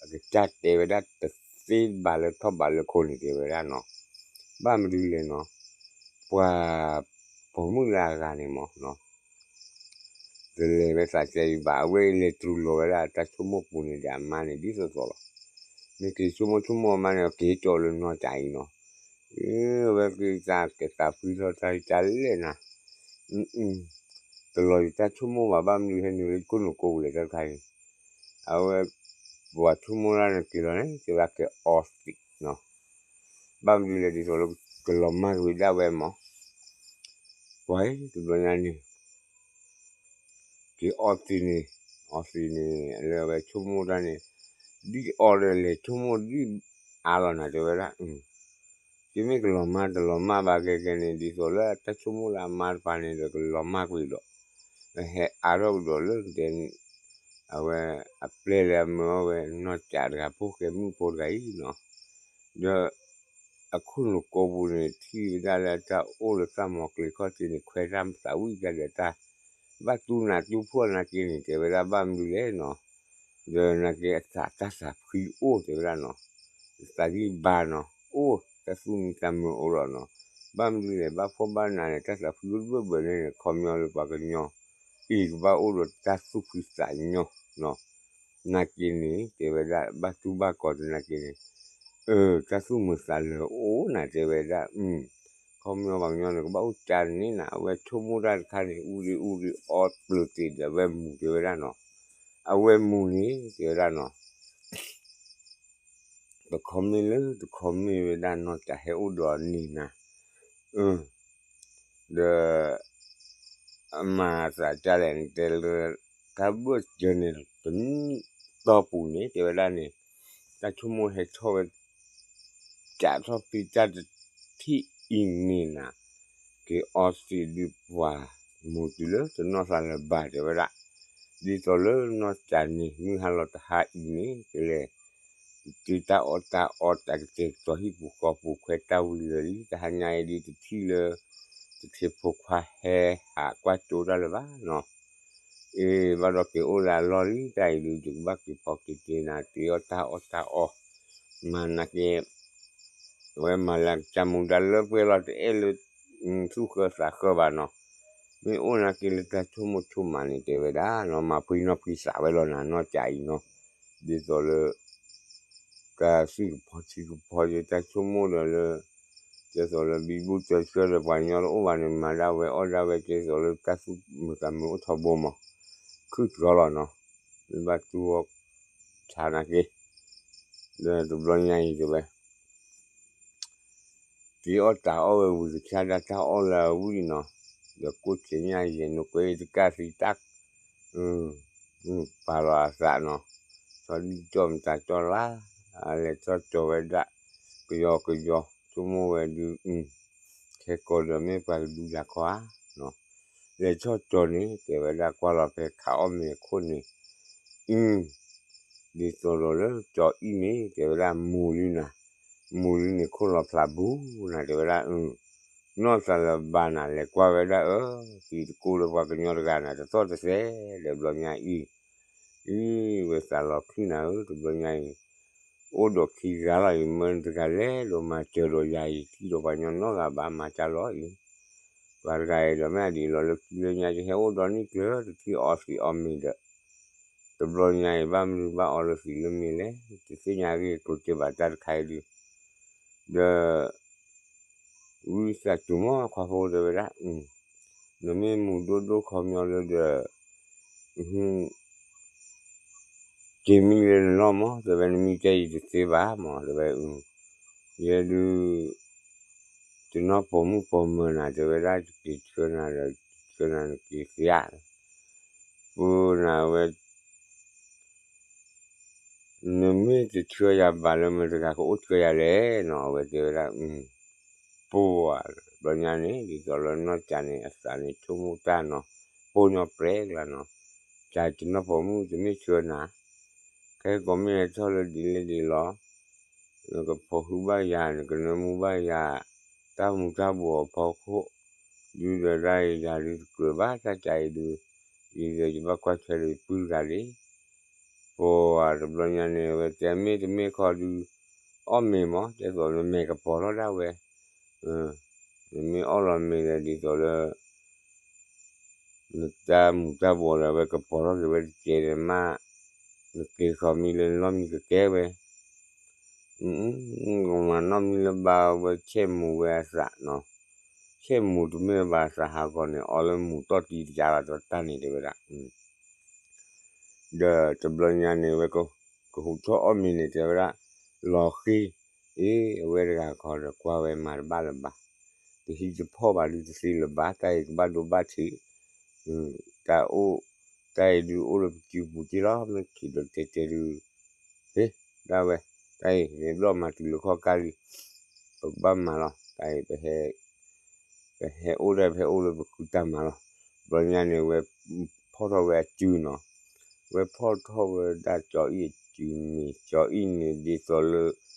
အကစၢ်တဲဝဲဒၣ်တသ့ဘၣ်လၢထီၣ်ဘးလၢခိန့ၣ် တဲဝဲဒၣ်နီၤ, ဘၣ်မနုၤလဲၣ်နီၤ, ပှၤပိာ်မုၣ်လၢအဂၤန့ၣ်မး တလဲၤဝဲသးကဲအံၤဘၣ် အဝဲအံၤလဲၤတြူၤလီၤဝဲဒၣ်တၢ်ဆိကမိၣ်ပူၤန့ၣ်ဒီးအမါန့ၣ် ဒ်သိးသိးလီၤ, မ့ၢ်က့ၤဆိကမိၣ်ဆိကမိၣ်အမါန့ၣ် က့ၤကၠီာ်လၢနီၢ်ကးအံၤနီၤ, အဝဲက့ၤသးကဲသးဖှံထီၣ်တၢ်တၢ်လဲၣ်နၤ, တလီၤယတၢ်ဆိကမိၣ်ဘၣ် ဘၣ်မနုၤဟဲနုာ်လၢယခိၣ်နူာ်ကိးပူၤလဲၣ်တၢ်တခါအံၤ, အဝဲ ပှၤဆိကမိၣ်ဒၣ်န့ၣ်က့ၤလီၤန့ၣ် တဲဝဲဒၣ်က့ၤအီသံးနီၤ, ဘၣ်မနုၤလဲၣ်ဒ်သိးလၢ ကလီၤမၢ်ကွံာ်ဒၣ်ဝဲမး, ပှၤတဘျီညါန့ၣ် က့ၤအီသံးန့ၣ်, အီသံးန့ၣ် လၢအဝဲဆိကမိၣ်တၢ်န့ၣ်, ဒ်အီဒီးလဲၤဆိကမိၣ်ဒ်အါလီၤနၤတဲဝဲဒၣ်, ကမ့ၢ်ကလီၤမၢ်တလီၤမၢ်ဘၣ်ကဲကဲန့ၣ် ဒ်သိးလၢတၢ်ဆိကမိၣ်လၢအမါတပၤန့ၣ်ဒီးကလီၤမၢ်ကွံာ်ဒီး, ဟဲအါထီၣ်ကဒီးလၢတဲ အဝဲအပျဲၢ်လၢအမၢအီၣ်ဝဲနီၢ်ကးတဂၤဖိဃဲမုၣ်ဖိတဂၤအံၤနီၤ, ဒီး အခိၣ်နူာ်ကိးပူၤန့ၣ် ထံၣ်ဝဲဒၣ်လၢတၢ်အိၣ်လၢတၢ်မီၤကျ့ၤခီၣ်ထံးန့ၣ် ခွဲးတၢ်သးဝံၣ်ကဒီးတၢ်, ဘၣ်တူၢ်နးတူၢ်ဖှီၣ်နာ်က့န့ၣ် တဲဝဲဒၣ်ဘၣ်မနုၤလဲၣ်နီၤ, ဒီးနာ်က့အသးတၢ်သးဖှံအိၣ်တဲဝဲဒၣ်နီၤ, သးဂံၢ်ဘါနီၤ အိၣ်တၢ်သူၣ်မံသးမုာ်အိၣ်ဒီးနီၤ, ဘၣ်မနုၤလဲၣ် ဘၣ်ဖှီၣ်ဘၣ်နးန့ၣ် တၢ်သးဖှံအိၣ်တဘၣ်ဘၣ်န့ၣ် ခီပညီလၢပှၤကညီ အံၤကဘၣ်အိၣ်ဒီးတၢ်သူၣ်ဖှံသးညီနီၤ, နာ်က့န့ၣ် တဲဝဲဒၣ်ဘၣ်တူၢ်ဘၣ်ကီးတနာ်က့န့ၣ်, တၢ်သူၣ်မုာ်သးလၢာ်အိၣ်နၤတဲဝဲဒၣ်, ခီပညီပှၤကညီန့ၣ် ကဘၣ်အိၣ်ကၢန့ၣ်နၤ အဝဲဆိကမိၣ်တၢ်တခါန့ၣ် အူရ့အူရ့အီပျၢၤတ့ၢ်ဒီးအဝဲမူၤတဲဝဲဒၣ်နီၤ, အဝဲမူၤန့ၣ် တဲဝဲဒၣ်နီၤ တခီမ့ၢ်လၢတခီမ့ၢ်ဝဲဒၣ်နီၢ်ကးဟဲအိၣ်ဒီးအီၤန့ၣ်နၤ, ဒီး အမၤသးဒ်လဲၣ်န့ၣ် တဲလၢ တၢ်ဘၢၣ်စၢၤန့ၣ် တနံၣ်တီၢ်ပူၤန့ၣ် တဲဝဲဒၣ်န့ၣ် တၢ်ဆိကမိၣ်ဟဲထီၣ်ဝဲ ကးထီၣ်ဖံးတၢ်တထံၣ်အံၤန့ၣ်နၤ, က့ၤအီသံးဒုးပှၤ မူၤတုၤလၢတနီၢ်သးလၢၤဘၣ်တဲဝဲဒၣ်, ဒ်သိးလၢနီၢ်ကးန့ၣ် မုၢ်ဟါလီၤတဟါအံၤန့ၣ် ကလဲၤ တ့တၢ်အီၣ်တၢ်အီတၢ်ကတဲာ်ကတီၤဟံၣ်ပူၤဃီပူၤခွဲးတၢ်ဝံၤလၢာ်လံ တဟါညါအံၤဒ်တထံၣ်လၢ တထံဖိခွါဟဲဟးကွၢ်ကၠိတၢ်လၢၤဘၣ်နီၤ, အ့ ဘၣ်ဒီးက့ၤအိၣ်လၢအလီၢ်လံ တၢ်အံၤဒုး ယကဘၣ်က့ၤဖီက့ၤက့ၤနၤ တ့အီၣ်တၢ်အီၣ်တၢ်အီ, မၤနာ်က့ အဝဲမၤလၢကစၢ်မူဒါလၢပှဲၤလီၤ တအဲၣ်လၢ သူၣ်ဃၢသးဃၢဘၣ်နီၤ, မ့ၢ်အိၣ်နာ်က့လၢတၢ်ဆိကမိၣ်ဆိကမးန့ၣ် တဲဝဲဒၣ်နီၤ မၤဖှံနီၢ်ဖှံသးဝဲလီၤနၤ နီၢ်ကးအံၤနီၤ, ဒ်သိးလၢ တၢ်စံၣ်ကဖီထံကဖီယတၢ်ဆိကမိၣ်ဒီးလၢ ကဲသိးလၢဘံဘူတၢ်ဆှၢဒီးပှၤကညီတအိၣ်ဘၣ်န့ၣ် မၤဒၣ်ဝဲအီၣ်ဒၣ်ဝဲ ကဲသိးလၢတၢ်သူၣ်မုာ်သးမုာ်အိၣ်ထီဘိမး, ခုၣ်ကီလီၤနီၤ, မ့ၢ်ဘၣ်တူၢ်အီၣ်ဆါနာ်က့, ဒီးတဘျီညါအံၤတဲဝဲ တ က့ၤအီၣ်တၢ်အီၣ်ဝဲဝံၤကဆါဒၣ်တၢ်အီၣ်လၢအဝံၣ်နီၤ, ဒီးကိးဆဲးညါယဲၢ်နိးကွဲးတကၢ်သံတၢ် ပာ်လီၤအသးနီၤ, ဆီဒံၣ်ကၠီၣ်မတၤကၠီၣ်လၢ်, အလဲၤထီၣ်ကၠီၤဝဲဒၣ်, ကယီကယီ ဆိကမိၣ်ဝဲဒုး, ခဲကိာ်ဒီးမ့ၢ်ပှၤကဒုးယၤခီဧါ, လဲၤထီၣ်ကၠီၤန့ၣ် တဲဝဲဒၣ်ကွၢ်လီၤဖဲခးအီၣ်မ့ၤအခိၣ်န့ၣ်, အ, ဒ်သိးဒီးလၢကၠီၤအံၣ်မ့ၢ် တဲဝဲဒၣ်မူၤလံနၤ, မူၤလံန့ၣ်ခိၣ်လီၤဖျးဘူးနၤ တဲဝဲဒၣ် နီၢ်သးလၢၤဘၣ်နၤ လဲၤကွၢ်ဝဲဒၣ်အၢ, သံတကိၢ်လၢပှၤကညီတဂၤနၤ တသီၣ်တသဲဒီးဘျီညါအံၤ, အံၤ ဝဲသးလီၤခုၣ်နၤဧၢ တဘျီညါအံၤ, အိၣ်ဒီးခံဂၤလီၤအံၤ မၢနတဂၤလဲၤဒီးမၤစၢၤဒီးယၤအံၤ ထံၣ်ဒီးပှၤကညီနီတဂၤဘၣ် မၤကၢ်လီၤအံၤ, ပှၤတဂၤအံၤဒီးမ့ၢ်အဒံးလီၤလၢခံလၢညါ ယဟဲအိၣ်ဒီနံၣ်ကျၢၤ တထံၣ်အီသံးအီမ့ၤဒီး, တဘျီညါအံၤ ဘၣ်မနုၤဘၣ်အီလၢသံးလၢမ့ၤလဲၣ် တသ့ၣ်ညါအဂ့ၢ်ကျိၤစၢၤဘၣ်တၢ်တခါအံၤဒုး, ဒီး ဝံသးစူၤမး ခွါဖိတဲဝဲဒၣ်, နမ့ၢ်မူၤဒိၣ်ဒိၣ်ခီပညီလၢဒီး, က့ၤမံလၢနလီၢ်မး တဲဝဲ နမံတဲယတသ့ဘၣ်မး တဲဝဲ, ယဲဒုး တနီၢ်ပိာ်မုၣ်ပိာ်မၢၤနၤ တဲဝဲဒၣ် က့ၤဆှၢနၤဒီး ဆှၢနၤနက့ၤသ့ဧါ, ပနၤဝဲ နမ့ၢ်တဆှၢယၤဘၣ်လၢမတၤတဂၤကအိၣ်ဆှၢယၤလဲၣ်နီၤ အဝဲတဲဝဲဒၣ်, ပှၤ, ဘျီညါန့ၣ် ဒ်သိးလၢနီၢ်ကးန့ၣ် အသးန့ၣ်ဆိကမိၣ်တၢ်နီၤ, ပိာ်ညီပြဲကျါနီၤ, ကးတနီၢ်ပိာ်မုၣ်တမ့ၢ်ဆှၢနၤ, ခဲကိးမ့ၢ်ဟဲထီၣ်လၢဒ်လဲၣ်ဒ်လဲၣ်လီၤ, နကဖိးဟုဘၣ်ယၤ နကနၢမူဘၣ်ယၤ, တၢ်မူၤတၢ်ဘှီးအဖီခိၣ်, ဒုးဒီးတၢ်ယၤဒုးတကြၢးဘၣ်တၢ်ကးအံၤဒုး, ဒ်သိးယဘၣ်ကွၢ်ထွဲဒီးယပုၢ်တဂၤလံ ပှၤတဘျီညါန့ၣ် အဝဲတဲမ့ၢ်တမ့ၢ်ခီဒုး, အီၣ်မ့ၤမး ဒ်သိးနမဲာ်ကပီၤထီၣ်ဒၣ်ဝဲ, နမ့ၢ်အီၣ်လီၤမ့ၤဒီးဒ်သိးလၢ နတၢ်မူၤတၢ်ဘှီးဒီး အဝဲကပီၤထီၣ်က့ၤဝဲတကဲဒီးမး, နက့ၤဃီၤမံလၢနလီၢ်မံကကဲဝဲ, ကမၤနီၣ်မံလၢဘၣ်ဝဲဆဲးမူၤဝဲအသးနီၤ, ဆဲးမူၤတမ့ၢ်ဘၣ်အသးဟးဂီၤန့ၣ် အီလၢမူၤတီၢ်တံၢ်တကးလီၤတတၢ်န့ၣ်တဲဝဲဒၣ် ဒီးတဘျီညါန့ၣ် အဝဲကဟူးထီၣ်အီၣ်မ့ၤန့ၣ် တဲဝဲဒၣ်, လီၤဃံ, အ့ အဝဲတဂၤခီဒီးကွၢ်ဝဲမၤတဘၣ်လၢၤဘၣ်, တဟံးတဖီၣ်ဘၣ်ဒုးတသ့လၢၤဘၣ်, တၢ်အံၤကဘၣ်ဒိဘၣ်ထံး, တၢ်အိၣ်, တၢ်အံၤဒုးအိၣ်လၢပစုပူၤက့လီၤ, မ့ၢ်ခံးဒီးတဲတဲဒုး, ဟ့ၣ်, ဒၣ်ဝဲ, တၢ်အံၤ မ့ၢ်ဘျီၣ်မၤတုၤလၢခီၣ်ကါလံ, ပကဘၣ်မၤလီၤ, တၢ်အံၤ ပဟဲအိၣ်ဒီး ပဟဲအိၣ်လၢပဃုတၢ်မၤလီၤ, ဘျီညါန့ၣ် ဝဲဖီၣ်ထီၣ်ဝဲအစုနီၤ, ဝဲဖီၣ်ထီၣ်ဝဲဒၣ်ကၠီအံၣ်အစုန့ၣ် ကၠီအံၣ်န့ၣ်ဒ်သိးလၢ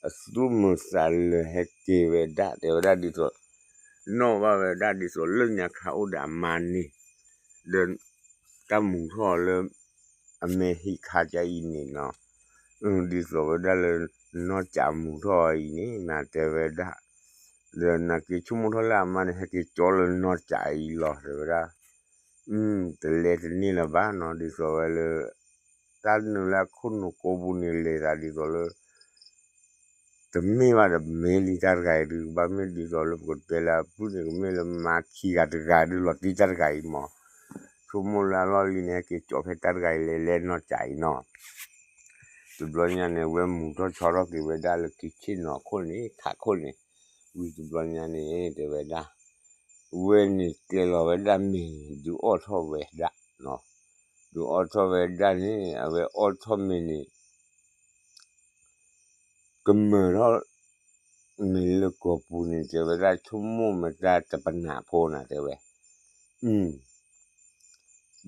အသူၣ်မုာ်သးလၢာ်ဟဲက့ၤဝဲဒၣ် တဲဝဲဒၣ်ဒ်သိး, နီၣ်ဘၣ်ဝဲဒၣ်ဒ်သိးလၢညါခါအိၣ်ဒီးအမါန့ၣ်, ဒီး တၢ်မူၤထီၣ်အီၤလၢ အမဲာ်ဟံးခါကါအံၤန့ၣ်နီၤ, ဒ်သိးဝဲဒၣ်လၢ နီၢ်ကးမူၤထီၣ်အီၤအံၤန့ၣ် နၤတဲဝဲဒၣ်, ဒီးနက့ၤဆိကမိၣ်ထီၣ်လၢအမါန့ၣ် ဟဲက့ၤကၠီလၢနီၢ်ကးအံၤလီၤ တဲဝဲဒၣ် တလဲၤတန့ၢ်လၢၤဘၣ်နီၤ ဒ်သိးဝဲလၢ တၢ်နုာ်လၢအခိၣ်နူာ်ကိးပူၤန့ၣ် လဲၤသးဒ်သိးလၢ တမ့ၢ်ဘၣ်ဒီးမ့ၢ်လံတၢ်တဂၤအံၤဒုး ကဘၣ်မ့ၢ်ဒ်သိးလၢပကတဲလၢအပုၢ်န့ၣ် ကမ့ၢ်လၢမါခံဂၤတဂၤဒုး လီၤတံၢ်တၢ်တဂၤအံၤမး, ဆိကမိၣ်လၢအလီၢ်လံန့ၣ် ဟဲက့ၤကၠီဖဲတၢ်တဂၤအံၤလဲၤလဲၤနီၢ်ကးအံၤနီၤ တဘျီညါန့ၣ် ဝဲမူၤထီၣ်ဆီထီၣ်က့ၤဝဲဒၣ်လၢခံဆ့ၣ်နီၤခိၣ်န့ၣ် ခးခိၣ်န့ၣ်, ဝံၤတဘျီညါန့ၣ် တဲဝဲဒၣ်, ဝဲန့ၣ်တဲလီၤဝဲဒၣ်မ့ၤန့ၣ် ဒုးအီၣ်ထီၣ်ဝဲဒၣ်, ဒုးအီၣ်ထီၣ်ဝဲဒၣ်န့ၣ် အဝဲအီၣ်ထီၣ်မ့ၤန့ၣ် ကမၢၢ်ထီၣ် မ့ၢ်လၢကိာ်ပူၤန့ၣ် တဲဝဲဒၣ်ဆိကမိၣ်မတၤတပနၢ်ဖိနၤ တဲဝဲ,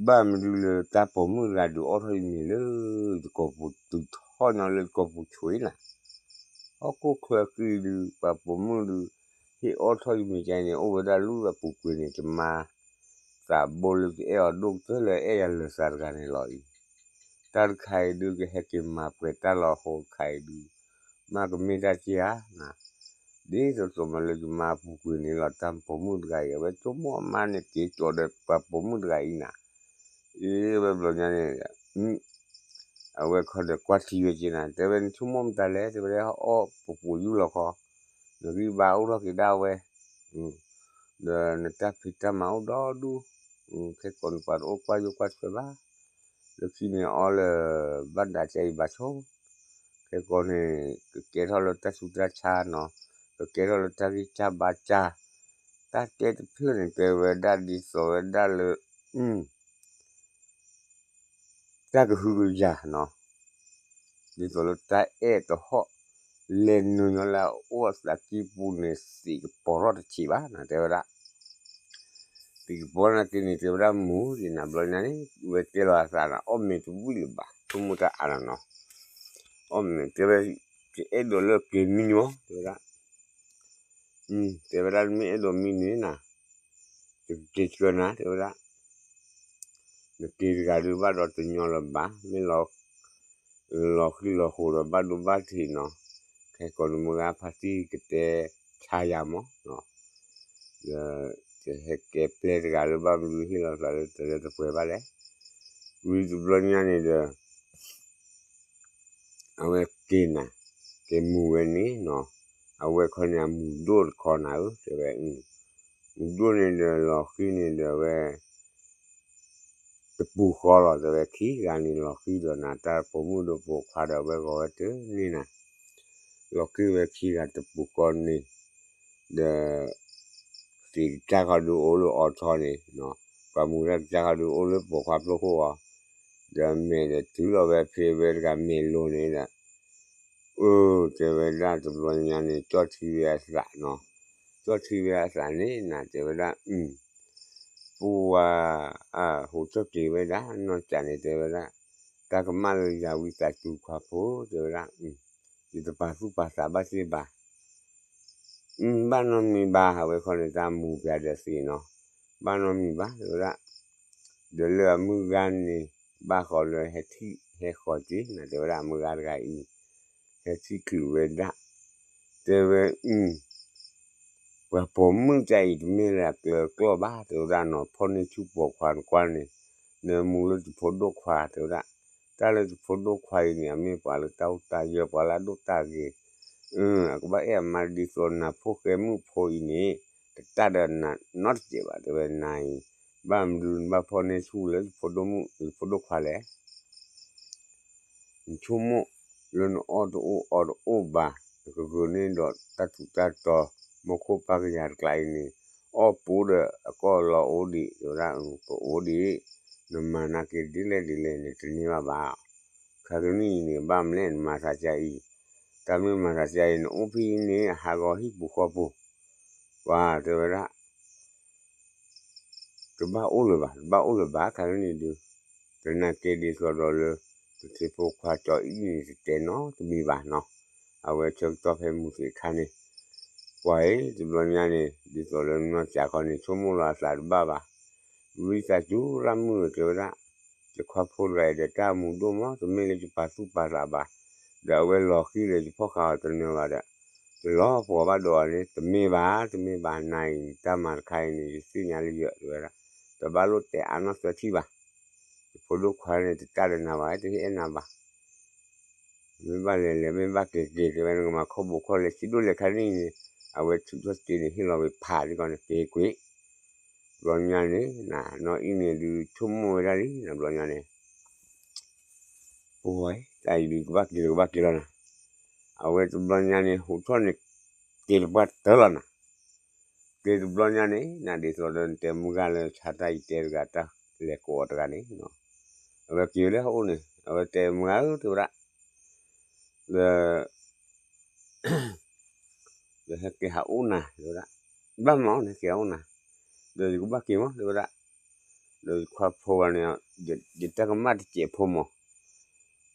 ဘၣ်မနုၤလၢတၢ်ပိာ်မုၣ်တဂၤဒုးအီၣ်ထီၣ်အံၤမ့ၤလၢ ယကိာ်ပူၤတုၤထီၣ်ညီလၢယကိာ်ပူၤဆိအံၤနၤ, ဟီၣ်ခိၣ်ချၢဃံဒုး ပှၤပိာ်မုၣ်ဒုး ဟ့ၣ်အီၣ်ထီၣ်ယမ့ၤကါအံၤန့ၣ် အိၣ်ဝဲဒၣ်လၢအပူၤကွံာ်န့ၣ် ယမါသးဘိလၢယအဲၣ်အီၤဒိၣ်ကတၢၢ်လၢအဲၣ်ယၤလၢာ်သးတဂၤန့ၣ်လီၤအံၤ, တၢ်တခါအံၤဒုး ကဟဲက့ၤမၤပှဲၤတၢ်လီၤဟိတခါအံၤဒုး မ့ၢ်ကမ့ၢ်တၢ်က့ဧါ ဒ်သိးသိးမ့ၢ်လၢယမါပူၤကွံာ်န့ၣ်လီၤ တၢ်ပိာ်မုၣ်တဂၤအံၤ အဝဲဆိကမိၣ်အမါန့ၣ်က့ၤကၠီဒီးပှၤပိာ်မုၣ်တဂၤအံၤနၤ, အ့ ဝဲဘျီညါန့ၣ် အဝဲခီဒီးကွၢ်ထံဝဲက့နၤ တဲဝဲနဆိကမိၣ်မတၤလဲၣ် တဲဝဲဒၣ်အီၣ်ပပူၤယူၢ်လီၤခီ, နဂံၢ်ဘါအိၣ်ထီၣ်က့ၤဒၣ်ဝဲ ဒီးနတၢ်ဖံးတၢ်မၤအိၣ်ဒီဒူၣ်, ခဲကိာ်န့ၣ်ပှၤတအိၣ်ကွၢ်ယိၣ်ကွၢ်ထွဲဘၣ်, လၢခံန့ၣ်အီလၢ ဘၣ်ဒၣ်ကအံၤဘၣ်ဆိ, ခဲကိာ်န့ၣ် ကကဲထီၣ်လၢတၢ်ဆူးတၢ်ဆါနီၤ, ပကဲထီၣ်လၢတၢ်ဂံၢ်စၢ်ဘါစၢ်, တၢ်တဲတဖျၢၣ်န့ၣ် တဲဝဲဒၣ်ဒ်သိးဝဲဒၣ်လၢ တၢ်ကဟုကယာ်နီၤ, ဒ်သိးလၢတၢ်အဲၣ်တဟီၣ် လဲၤနုာ်ညီလၢအအိၣ်အသးကံၢ်ပူၤန့ၣ် သံးကပီၤထီၣ်တဆံးဘၣ်နၤ တဲဝဲဒၣ်. သံးကပီၤနာ်က့န့ၣ် တဲဝဲဒၣ်မူဒံးနၤ ဘျီညါန့ၣ် ဝဲတဲလီၤအသးနၤ အီၣ်မ့ၤတဝံၣ်လၢၤဘၣ် ဆိကမိၣ်တၢ်အါလီၤနီၤ, အီၣ်မ့ၤတဲဝဲ ကအဲၣ်ဒိးလၢက့ၤမံညီ တဲဝဲဒၣ် တဲဝဲဒၣ် မ့ၢ်အဲၣ်ဒိးမံန့ၣ်နၤ, ယကက့ၤဆှၢနၤ တဲဝဲဒၣ်, နက့ၤတဂၤဒုးဘၣ်ဒီးတညီလၢၤဘၣ်, မ့ၢ်လီၤဃံလီၤဃိၤဒီးဘၣ်ဒိဘၣ်ထံးနီၤ, ခဲကိးနမုၢ်ဂၤဖါတံၢ်ကတဲဆါယၤမး, ဒီး ယဟဲကဲပျဲတဂၤလၢဘၣ်မနုၤဟ့ၣ်လီၤသးလၢတလၢတပှဲၤဘၣ်လဲၣ်, ဝံၤတဘျီညါန့ၣ်ဒီး အဝဲက့ၤနၤ, က့ၤမူဝဲန့ၣ်နီၤ, အဝဲခီန့ၣ်အမူဒိၣ်တခီနၤဧၢ တဲဝဲ, မူဒိၣ်န့ၣ်ဒီးလီၤဃံန့ၣ်ဒီးဝဲ တပူၤဃီလီၤ တဲဝဲ ခံဂၤန့ၣ် လီၤဃံဒီးနၤ တၢ်ပိာ်မုၣ်ဒီးပိာ်ခွါဒီးအဝဲဂီၤဝဲတန့ၢ်နၤ, လီၤဃံဝဲခံဂၤတပူၤဃီန့ၣ်, ဒီး သံးကစၢ်ခီဒုးအိၣ်လၢအီထီန့ၣ်, ပှၤမူတၢ်ကစၢ်ခီဒုးအိၣ်လၢပိာ်ခွါဖျိခိၣ်အီၤ, ဒီးမဲာ်ဒီးတုၤလီၤဝဲဖဲဝဲတဂၤမဲာ်လိၤန့ၣ်ဒီး အၢ တဲဝဲဒၣ်တဘျီညါန့ၣ် ကၠီၣ်ထံဝဲအသးနီၤ, ကၠီၣ်ထံဝဲအသးန့ၣ် နၤတဲဝဲဒၣ်, ပှၤ ဟူးထီၣ်က့ၤဝဲဒၣ် နီၢ်ကၠးန့ၣ်တဲဝဲဒၣ်, တၢ်ကမၣ်လၢယၤဝံသးစူၤခွါဖိ တဲဝဲဒၣ်, ယတပာ်သူၣ်ပာ်သးဘၣ်စ့ၢ်ဘၣ် ဘၣ်နီတမံၤဘၣ် အဝဲခီန့ၣ်တၢ်မူပျးဒီးသံးနီၤ, ဘၣ်နီတမံၤဘၣ် တဲဝဲဒၣ်, ဒီးလၢအမုၢ်ဂၤန့ၣ် ဘၣ်ဃီလၢဟဲထံၣ်ဟဲဃီၤက့ၤ နၤတဲဝဲဒၣ် အမုၢ်ဂၤတဂၤအံၤ, ဟဲထံၣ်ချုးဝဲဒၣ်, တဲဝဲ ပှၤပိာ်မုၣ်တၢ်အံၤတမ့ၢ်လၢအကျၢၤကျီၢ်ဘၣ် တဲဝဲဒၣ်နီၤ, ဖီၣ်န့ၢ်ဆူၣ်ပိာ်ခွါနကွၢ်န့ၣ်, နမူလၢယဖိဒိၣ်ခွါ တဲဝဲဒၣ်, တၢ်လၢယဖိဒိၣ်ခွါအံၤန့ၣ် အမ့ၢ်ပှၤလၢတၢ်အိၣ်တၢ်ယၢၤ ပှၤလၢအဒိၣ်တၢ်ဂ့ၤ, အကဘၣ်အဲၣ်အမါဒ်သိးနၤဖိဃဲမုၣ်ဖိအံၤန့ၣ်, တတၢ်ဒီးနၤနီတစဲးဘၣ် တဲဝဲ နၤအံၤ, ဘၣ်မနုၤနဘၣ်ဖီၣ်န့ၢ်ဆူၣ်လၢယဖိဒိၣ်မုၣ် ယဖိဒိၣ်ခွါလဲၣ် နဆိကမိၣ်လၢနအီၣ်တအိၣ်အီတအိၣ်ဘၣ်, နကဂုာ်န့ၢ်ဒီးတၢ်ထူးတၢ်တီၤ, မူခိၣ်ပၢ်ကယၤတကျါအံၤန့ၣ်, အီၣ်ပူၤဒီးအကီၢ်လီၤအိၣ်ဒံး တဲဝဲဒၣ်, ပအိၣ်ဒံး, နမၤနာ်က့ဒ်လဲၣ်ဒ်လဲၣ်န့ၣ် တန့ၢ်ဘၣ်ဘၣ်, ခါကနံၣ်အံၤန့ၣ် ဘၣ်မနုၤလဲၣ်နမၤသးကါအံၤ, တၢ်မ့ၢ်မၤသးကါအံၤ နအိၣ်ဖဲအံၤန့ၣ် အဟးဂီၤဟံၣ်ပူၤဃီပူၤ, ပှၤတဲဝဲဒၣ် တဘၣ်အိၣ်လၢၤဘၣ်, တဘၣ်အိၣ်လၢၤဘၣ် ခါကနံၣ်ဒုး, တနာ်က့ဒ်သိးဒီးလၢ တထံဖိခွါကၠီအံၤန့ၣ် တတဲနီတမံၤဘၣ်နီၤ, အဝဲဆၢကတီၢ်ဖဲမုၢ်သ့ၣ်ခါန့ၣ်, ပှၤအံၤ တဘျီညါန့ၣ် ဒ်သိးလၢနီၢ်ကၠးခီန့ၣ် ဆိကမိၣ်လီၤအသးတဘၣ်ဘၣ်, ဝံသးစူၤလၢမုၢ်တဲဝဲဒၣ်, ယခွါဖိတဂၤအံၤဒီးတၢ်မူဒိၣ်မး တမ့ၢ်လၢယပာ်သူၣ်ပာ်သးဘၣ်, ဒီးအဝဲလီၤဃံဒီးယဖီၣ်ဃာ်အီၤတနၢၤဘၣ်ဒီး ယလီၤပှီၢ်ဘၣ်ဒီးအီၤန့ၣ် တမ့ၢ်ဘၣ် တမ့ၢ်ဘၣ် နၤအံၤ တၢ်မၤတခါအံၤန့ၣ် ယသ့ၣ်ညါလၢယတဲဝဲဒၣ်, တဘၣ်လိၣ်တဲအါနီၢ်သၢထံၣ်ဘၣ်, ယဖိဒိၣ်ခွါန့ၣ် တတၢ်ဒီးနၤဘၣ် တဟ့ၣ်အဲၣ်နၤဘၣ်, မ့ၢ်ဘၣ်လဲၤလဲၤ မ့ၢ်ဘၣ်က့ၤက့ၤ တဲဝဲ နကမၤခီၣ်ဘိးခီၣ်လဲၤ ဆံးဒိၣ်လဲၤခါန့ၣ်န့ၣ်, အဝဲထုးထီၣ်စ့န့ၣ် ဟ့ၣ်လီၤဝဲဖးလံကီးန့ၣ် က့ၤကွံာ်, ဘျီညါန့ၣ် နီၢ်အံၤန့ၣ်ဒုးဆိကမိၣ်ဝဲဒၣ်လံ ဘျီညါန့ၣ် ပဝဲ တၢ်အံၤဒုးကဘၣ်က့ၤလၢကဘၣ်က့ၤလီၤနၤ, အဝဲတဘျီညါန့ၣ် ဟူးထီၣ်န့ၣ် က့ၤတပှၢ်တၢၢ်လီၤနၤ, က့ၤတဘျီညါန့ၣ် နဒ်သိးဒီးနတဲမုၢ်ဂၤလၢဆါတၢ်အံၤတဲတဂၤတၢ်လဲၤကိးအီၤတဂၤန့ၣ်, အဝဲက့ၤလၢဟီၣ်အိၣ်န့ၣ် အဝဲတဲမုၢ်ဂၤဧၢ တဲဝဲဒၣ်, ဒီး ဒီးဟဲက့ၤဟးအိၣ်နၤ တဲဝဲဒၣ်, ဘၣ်မး နဟဲက့ၤဟးအိၣ်နၤ, ဒီးယကဘၣ်က့ၤမး တဲဝဲဒၣ်, ဒီးယခွါဖိဂၤန့ၣ် ယတၢ်ကမၣ်တစဲးဖိမး,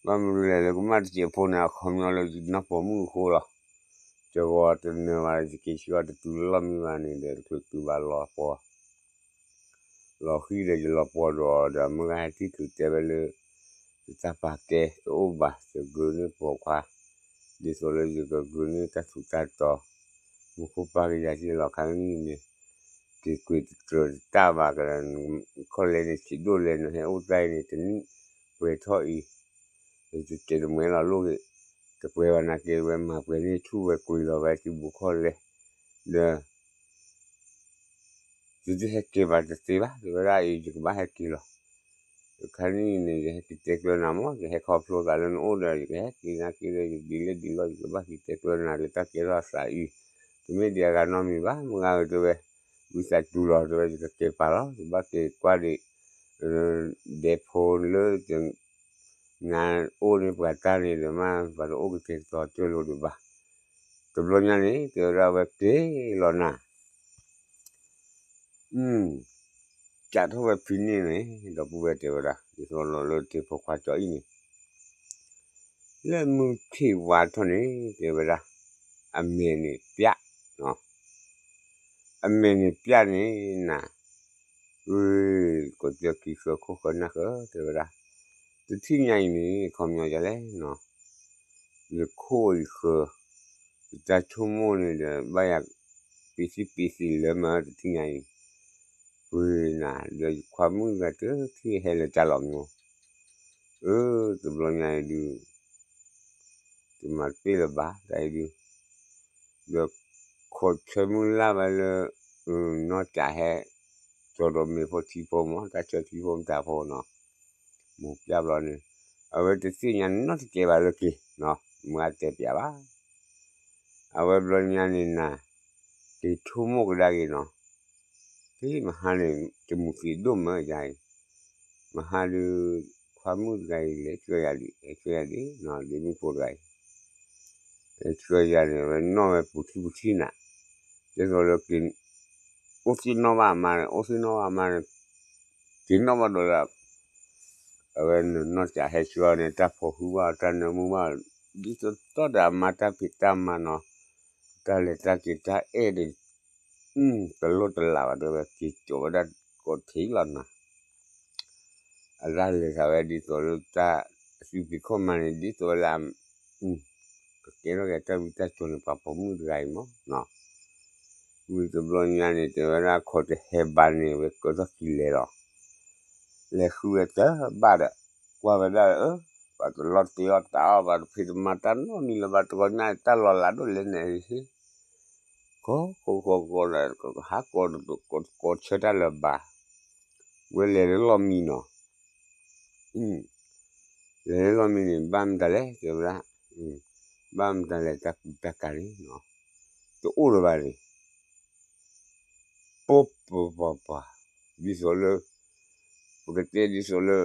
ဘၣ်မနုၤလဲၣ် လၢကမၣ်တစဲးဖိန့ၣ် အခီပညီလၢယနီၢ်ပိာ်မုၣ်အဃိလီၤ, ယဂီၤတနၢၤဘၣ် ယက့ၤဆှၢအီၤတတုၤလၢလီၢ်မံဘၣ်န့ၣ်ဒီး တချုးတုၤဘၣ်လီၤပှီၢ် လီၤဃံဒီးယလီၤပှီၢ်ဒီးအီၤဒီး မုၢ်ဂၤဟဲထံၣ်ချုးတဲဝဲလၢ ယတၢ်ပာ်ကဲတအိၣ်ဘၣ် ယဂုာ်န့ၢ်ပိာ်ခွါ ဒ်သိးလၢယကဂုာ်န့ၢ်တၢ်ထူးတၢ်တီၤ မူခိၣ်ပၢ်ကယၤက့ၤလီၤခါကနံၣ်န့ၣ် က့ၤကွံာ်တကြၢးတတၢ်ဘၣ်ကဒီး ခီၣ်လဲန့ၣ် ဆံးဒိၣ်လဲၣ် နဟဲအိၣ်တၢ်အံၤန့ၣ် တနံၣ်ပှဲၤထီၣ်အံၤ ယတတဲတမှဲလီၤလိၣ်ဂ့ၤ တပှဲၤဘၣ်နာ်က့ ဝဲမၤပှဲၤန့ၢ်ဆူၣ်ဝဲကွံာ်လီၤဝဲစုပူၤခီၣ်လဲ ဒီး ယတဟဲက့ၤဘၣ်တသ့ဘၣ် တဲဝဲဒၣ်အံၤ ယကဘၣ်ဟဲက့ၤလီၤ. တခါန့ၣ်န့ၣ် ယဟဲက့ၤတဲကျၢၤနၤမး ယဟဲခီဖျိသးလၢနအိၣ်ဒီး ယကဟဲက့ၤနာ်က့ဒီး ယဒ်လဲၣ်ဒ်လဲၣ် ယကဘၣ်က့ၤတဲကျၢၤနၤလၢတၢ်ကဲထီၣ်အသးအံၤ တမ့ၢ်ဒံးအဂၤနီတမံၤဘၣ် မုၢ်ဂၤဧၢ တဲဝဲ, ဝံသးစူၤလီၤ တဲဝဲ ယကက့ၤပာ်လီၤ ယဘၣ်က့ၤကွၢ်ဒံး ဒဲဖိလၢ နအိၣ်န့ၣ်ပှၤတၢ်န့ၣ်ဒီးမး ပှၤတအိၣ်ကတဲာ်ကတီၤကၢၢ်လိာ်ဒံးဘၣ်. တဘျီညါန့ၣ် တဲဝဲဒၣ်ဝဲက့ၤလီၤနၤ ကးထီၣ်ဝဲဖံန့ၣ်န့ၣ် ဒီပုၢ်ဝဲၢ်တဲဝဲဒၣ် ဒ်သိးလီၤလၢထံဖိခွါကၠီအံၤန့ၣ် လၢမုၢ်ထံၣ်ဝါထီၣ်န့ၣ် တဲဝဲဒၣ် အမဲာ်န့ၣ်ပျၢ်, အမဲာ်န့ၣ်ပျၢ်န့ၣ်နၤ, ဝ့ၢ် ကီၢ်ကၠီခံဃၢၤခိၣ်ဃၢၤနၢ်ဃၢၤ တဲဝဲဒၣ်, တထံၣ်ညါအံၤန့ၣ် ခီပညီဒ်လဲၣ်နီၤ ယခိၣ်အံၤဃၢၤ, ယတၢ်ဆိကမိၣ်န့ၣ်ဒီး ဘၣ်ယၤပ့ၤသံပ့ၤသံလၢမး တထံၣ်ညါအံၤ, ဝ့ၢ်နၤ ဒီးယခွါမုၣ်တဂၤတထံၣ်ဟဲလၢတၢ်လီၤမၢ်, အၢ တဘျီညါအံၤဒုး တမၤတပ့ၢ်လၢၤဘၣ် တၢ်အံၤဒုး, ဒီးခိးဆၢမုၢ်လၢ်ဝဲလၢ နီၢ်ကးဟဲ ကၠီဒီးမ့ၤဖိထံဖိမး တၢ်ဆၢထံဖိမတၤဖိနီၤ, မိၢ်ပျၢ်ဘျီန့ၣ် အဝဲတသ့ၣ်ညါနီတစဲးဘၣ်လၢက့ၤနီၤ မုၢ်ဂၤတဲပျးဘၣ် အဝဲဘျီညါန့ၣ်နၤ က့ၤဆိကမိၣ်ကဒါက့ၤနီၤ, က့ၤမဟါန့ၣ် တမူသံးဒိၣ်မၢယၤအံၤ, မဟါဒုး ခွါမုၣ်တဂၤအံၤ လဲၤဆှၢယၤဒံး လဲၤဆှၢယၤဒံးနီၤ ဒ့မုၣ်ဖိတဂၤအံၤ လဲၤဆှၢယၤန့ၣ် အဝဲနီၣ်ဝဲပူၤထံပူၤထံနၤ, ဒ်သိးလၢ အိၣ်သ့ၣ်နီၣ်ဘၣ်အမါန့ၣ် အိၣ်သ့ၣ်နီၣ်ဘၣ်အမါန့ၣ် က့ၤနီၣ်ဘၣ်ဒီးလၢ အဝဲနီၢ်ကးဟဲဆှၢအီၤန့ၣ် တၢ်ဖိးဟုဘၣ် တၢ်နၢမူဘၣ် ဒ်သိးသိးဒီးအမါတၢ်ဖံးတၢ်မၤနီၤ, တၢ်လဲၤတၢ်က့ၤတၢ်အဲၣ်ဒီး တလိၣ်တလးဘၣ် တဲဝဲ က့ၤကၠီးဝဲဒၣ်ကိးထံးလီၤနီၤ, အတၢ်လဲၤသးဝဲဒ်သိးလၢတၢ် အစုဖံးခီၣ်မါန့ၣ် ဒ်သိးဝဲလၢ ကကဲထီၣ်က့ၤတၢ်ဝံတၢ်ကၠီၤန့ၣ် ပှၤပိာ်မုၣ်တဂၤအံၤမး, ဝံၤတဘျီညါန့ၣ် တဲဝဲဒၣ်ခီတဟဲဘၣ်န့ၣ် ဝဲကၢထီၣ်ခံလဲၤလီၤ, လဲၤဃုဝဲတဘၣ်ဒီး ကွၢ်ဝဲဒၣ် အၢ ပှၤတလီၤတ့အီၣ်တၢ်အီၣ် ပှၤတဖံးတမၤတၢ်နီတမံၤလၢၤဘၣ် တဂီၤညါအံၤတၢ်လီၤလးဒိၣ်လဲၣ်န့ၣ် ဃီဃီဃီဃီဒီး ဟးကိးကိးဆၢတၢ်လၢၤဘၣ်, ဝဲလဲၤလၢလီၢ်မံနီၤ လဲၤလၢလီၢ်မံန့ၣ် ဘၣ်မတၤလဲၣ် တဲဝဲဒၣ်, ဘၣ်မတၤလဲၣ် တၢ်ကူတၢ်ကၤန့ၣ်နီၤ တအိၣ်လၢၤဘၣ်န့ၣ်, ပပပပ, ဒ်သိးလၢ ပကတဲဒ်သိးလၢ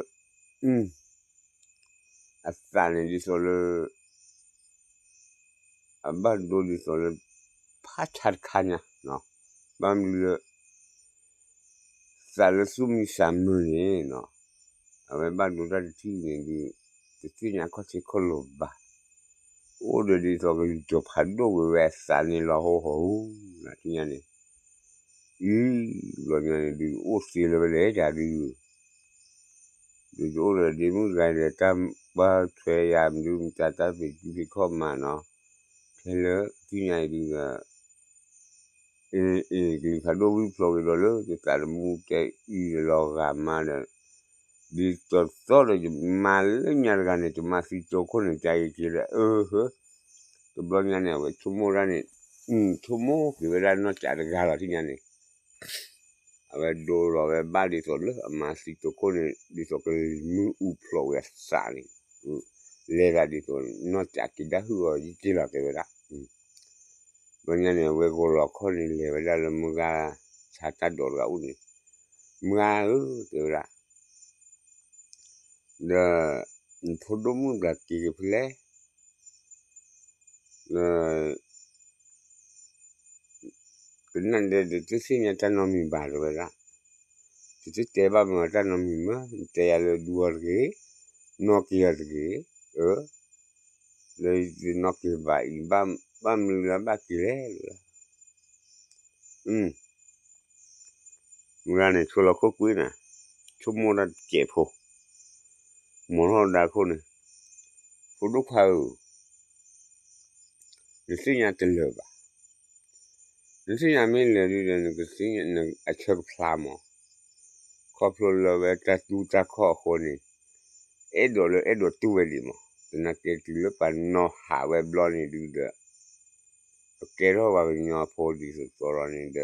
အသးန့ၣ်ဒ်သိးလၢ အဘၣ်ဒိဒ်သိးလၢ ဖးဆါတခါညါ, ဘၣ်မနုၤလၢ သးလၢသူၣ်မံသးမုာ်န့ၣ်နီၤ, အဝဲဘၣ်ဒိတၢ်တထံၣ်န့ၣ်ဒုး တသ့ၣ်ညါခီၣ်ထံးခီၣ်လိၤဘၣ်, အိၣ်ဒီးဒ်သိးကလုၢ်ကၠီၤဖးဒိၣ်ဝဲဝဲအသးန့ၣ်လီၤဟိဟိဟူ, နၤထံၣ်ညါန့ၣ်, အံၤ, ဘျီညါန့ၣ်ဒုး အိၣ်သ့လၢဝဲလဲၣ်ယၤဒုး ဒုးယအိၣ်ဒီးဒ့မုၣ်တဂၤဒီးတၢ်ဘၣ်ထွဲယၤမနုၤမတၤတၢ်ဖံးစုဖံးခီၣ်မးနီၤ, ခဲလၢာ်ထံၣ်ညါအံၤဒုးဒီး အ့ၣ် အ့ၣ် ကလုၢ်ဖးဒိၣ်ဝံၣ်ဖျိးက့ၤဒီးလၢ ယသးတမူတဲအံၤဒီးလီၤဂာ်မးဒီး ဒ်သိးသိးဒီးယမါလၢညါတဂၤန့ၣ် ယမါသံတိခိၣ်န့ၣ် တၢ်အံၤက့ၤဒီး အၢ ဟၢ တဘျီညါန့ၣ် အဝဲဆိကမိၣ်ဒၣ်န့ၣ် ဆိကမိၣ်က့ၤဝဲဒၣ်နီၢ်ကးတဂၤလီၤထံၣ်ညါန့ၣ် အဝဲဒိလီၤဝဲဘၣ်ဒ်သိးလၢအမါသံတိခိၣ်န့ၣ် ဒ်သိးကလံၤမုၢ်အူဖျိးဝဲအသးန့ၣ် လဲၤဒၣ်ဒ်သိးနီၢ်ကးက့ၤဒၣ်ဟုၣ်အီၤယက့ၤလီၤတဲဝဲဒၣ် ဘျီညါန့ၣ် အဝဲဂီၤလီၤခီၣ်န့ၣ် လဲၤဝဲဒၣ်လၢမုၢ်ဂၤဆါတၢ်ဒိးတဂၤအိၣ်န့ၣ်, မုၢ်ဂၤဧၢ တဲဝဲဒၣ်, ဒီး နဖိဒိၣ်မုၣ်တဂၤက့ၤက့ၤဖဲလဲၣ်, ဒီး ကနၣ်ဒဲး တသ့ၣ်ညါတၢ်နီတမံၤဘၣ်တဲဝဲဒၣ်, တသ့ၣ်တဲဘၣ်မ့ၢ်တၢ်နီတမံၤမး နတဲယၤလၢဒူအီၤတဂ့ၤ, နီၣ်က့ၤအီၤတဂ့ၤ, အၢ လၢယတနီၣ်က့ၤဘၣ်အံၤ ဘၣ်မနုၤလၢဘၣ်က့ၤလဲၣ်, မုၢ်ဂၤန့ၣ်ဆိလီၤခိၣ်ကွ့နၤ, ဆိကမိၣ်တၢ်တစဲးဖိ, မိၢ်ထီၣ်ဒါခိၣ်န့ၣ်, ဖိဒိၣ်ခွါဧၢ, နသ့ၣ်ညါတလၢာ်ဘၣ်, နသ့ၣ်ညါမ့ၢ်လၢာ်ဒုဒီး နကသ့ၣ်ညါအဆၢကဖျါမး, ခီဖျိလၢဝဲတၢ်တူၢ်တၢ်ခီၣ်အဃိန့ၣ်, အဲၣ်ဒိးလၢအဲၣ်ဒိးတူၢ်ဝဲဒံးမး, သနာ်က့တုၤလၢပှၤနီၢ်ဟးဝဲဘျီန့ၣ်ဒုဒီး, ပကဲထီၣ်ပှၤကညီဖိဒ်သိးသိးလီၤန့ၣ်ဒီး တ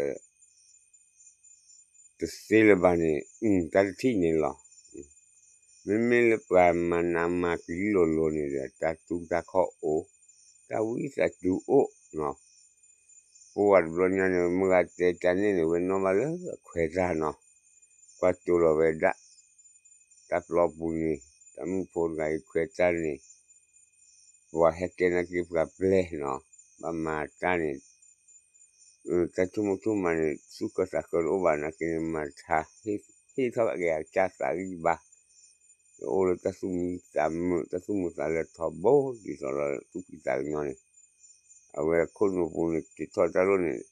သ့လၢၤဘၣ်န့ၣ် တၢ်တထံၣ်န့ၣ်လီၤ. မ့မ့ၢ်လၢပှၤမၤနးမၤကျံလိၤလိၤန့ၣ်ဒီး တၢ်တူၢ်တၢ်ခီၣ်အိၣ်, တၢ်ဝံသးစူၤအိၣ်, တ အဖိခွါတဘျီညါန့ၣ် မုၢ်ဂၤတဲတၢ်န့ၣ်န့ၣ် ဝဲနီၣ်ဘၣ်လၢအခွဲးတၢ်နီၤ, ကွၢ်ကၠိလီၤဝဲဒၣ် တၢ်ပျီပူၤန့ၣ် တၢ်မုၣ်ဖိတဂၤအံၤခွဲးတၢ်န့ၣ် ပှၤဟဲကဲနာ်က့ပှၤပျဲၢ်နီၤ, ဘၣ်မၤတၢ်န့ၣ် တၢ်ဆိကမိၣ်ဆိကမးန့ၣ် သူၣ်ကၢသးကၢတအိၣ်ဘၣ်နာ်က့န့ၣ် မၤတခါ ဟ့ၣ်ထီၣ်က့ၤအကစၢ်သးဂံၢ်ဘါ, တအိၣ်လၢတၢ်သူၣ်မံသးမုာ် တၢ်သူၣ်မုာ်သးလၢထီဘိ ဒ်သိးလၢသူၣ်ဖှံသးကညီန့ၣ်, အဝဲခိၣ်နူာ်ပူၤန့ၣ် က့ၤထီၣ်တၢ်လိၣ်န့ၣ်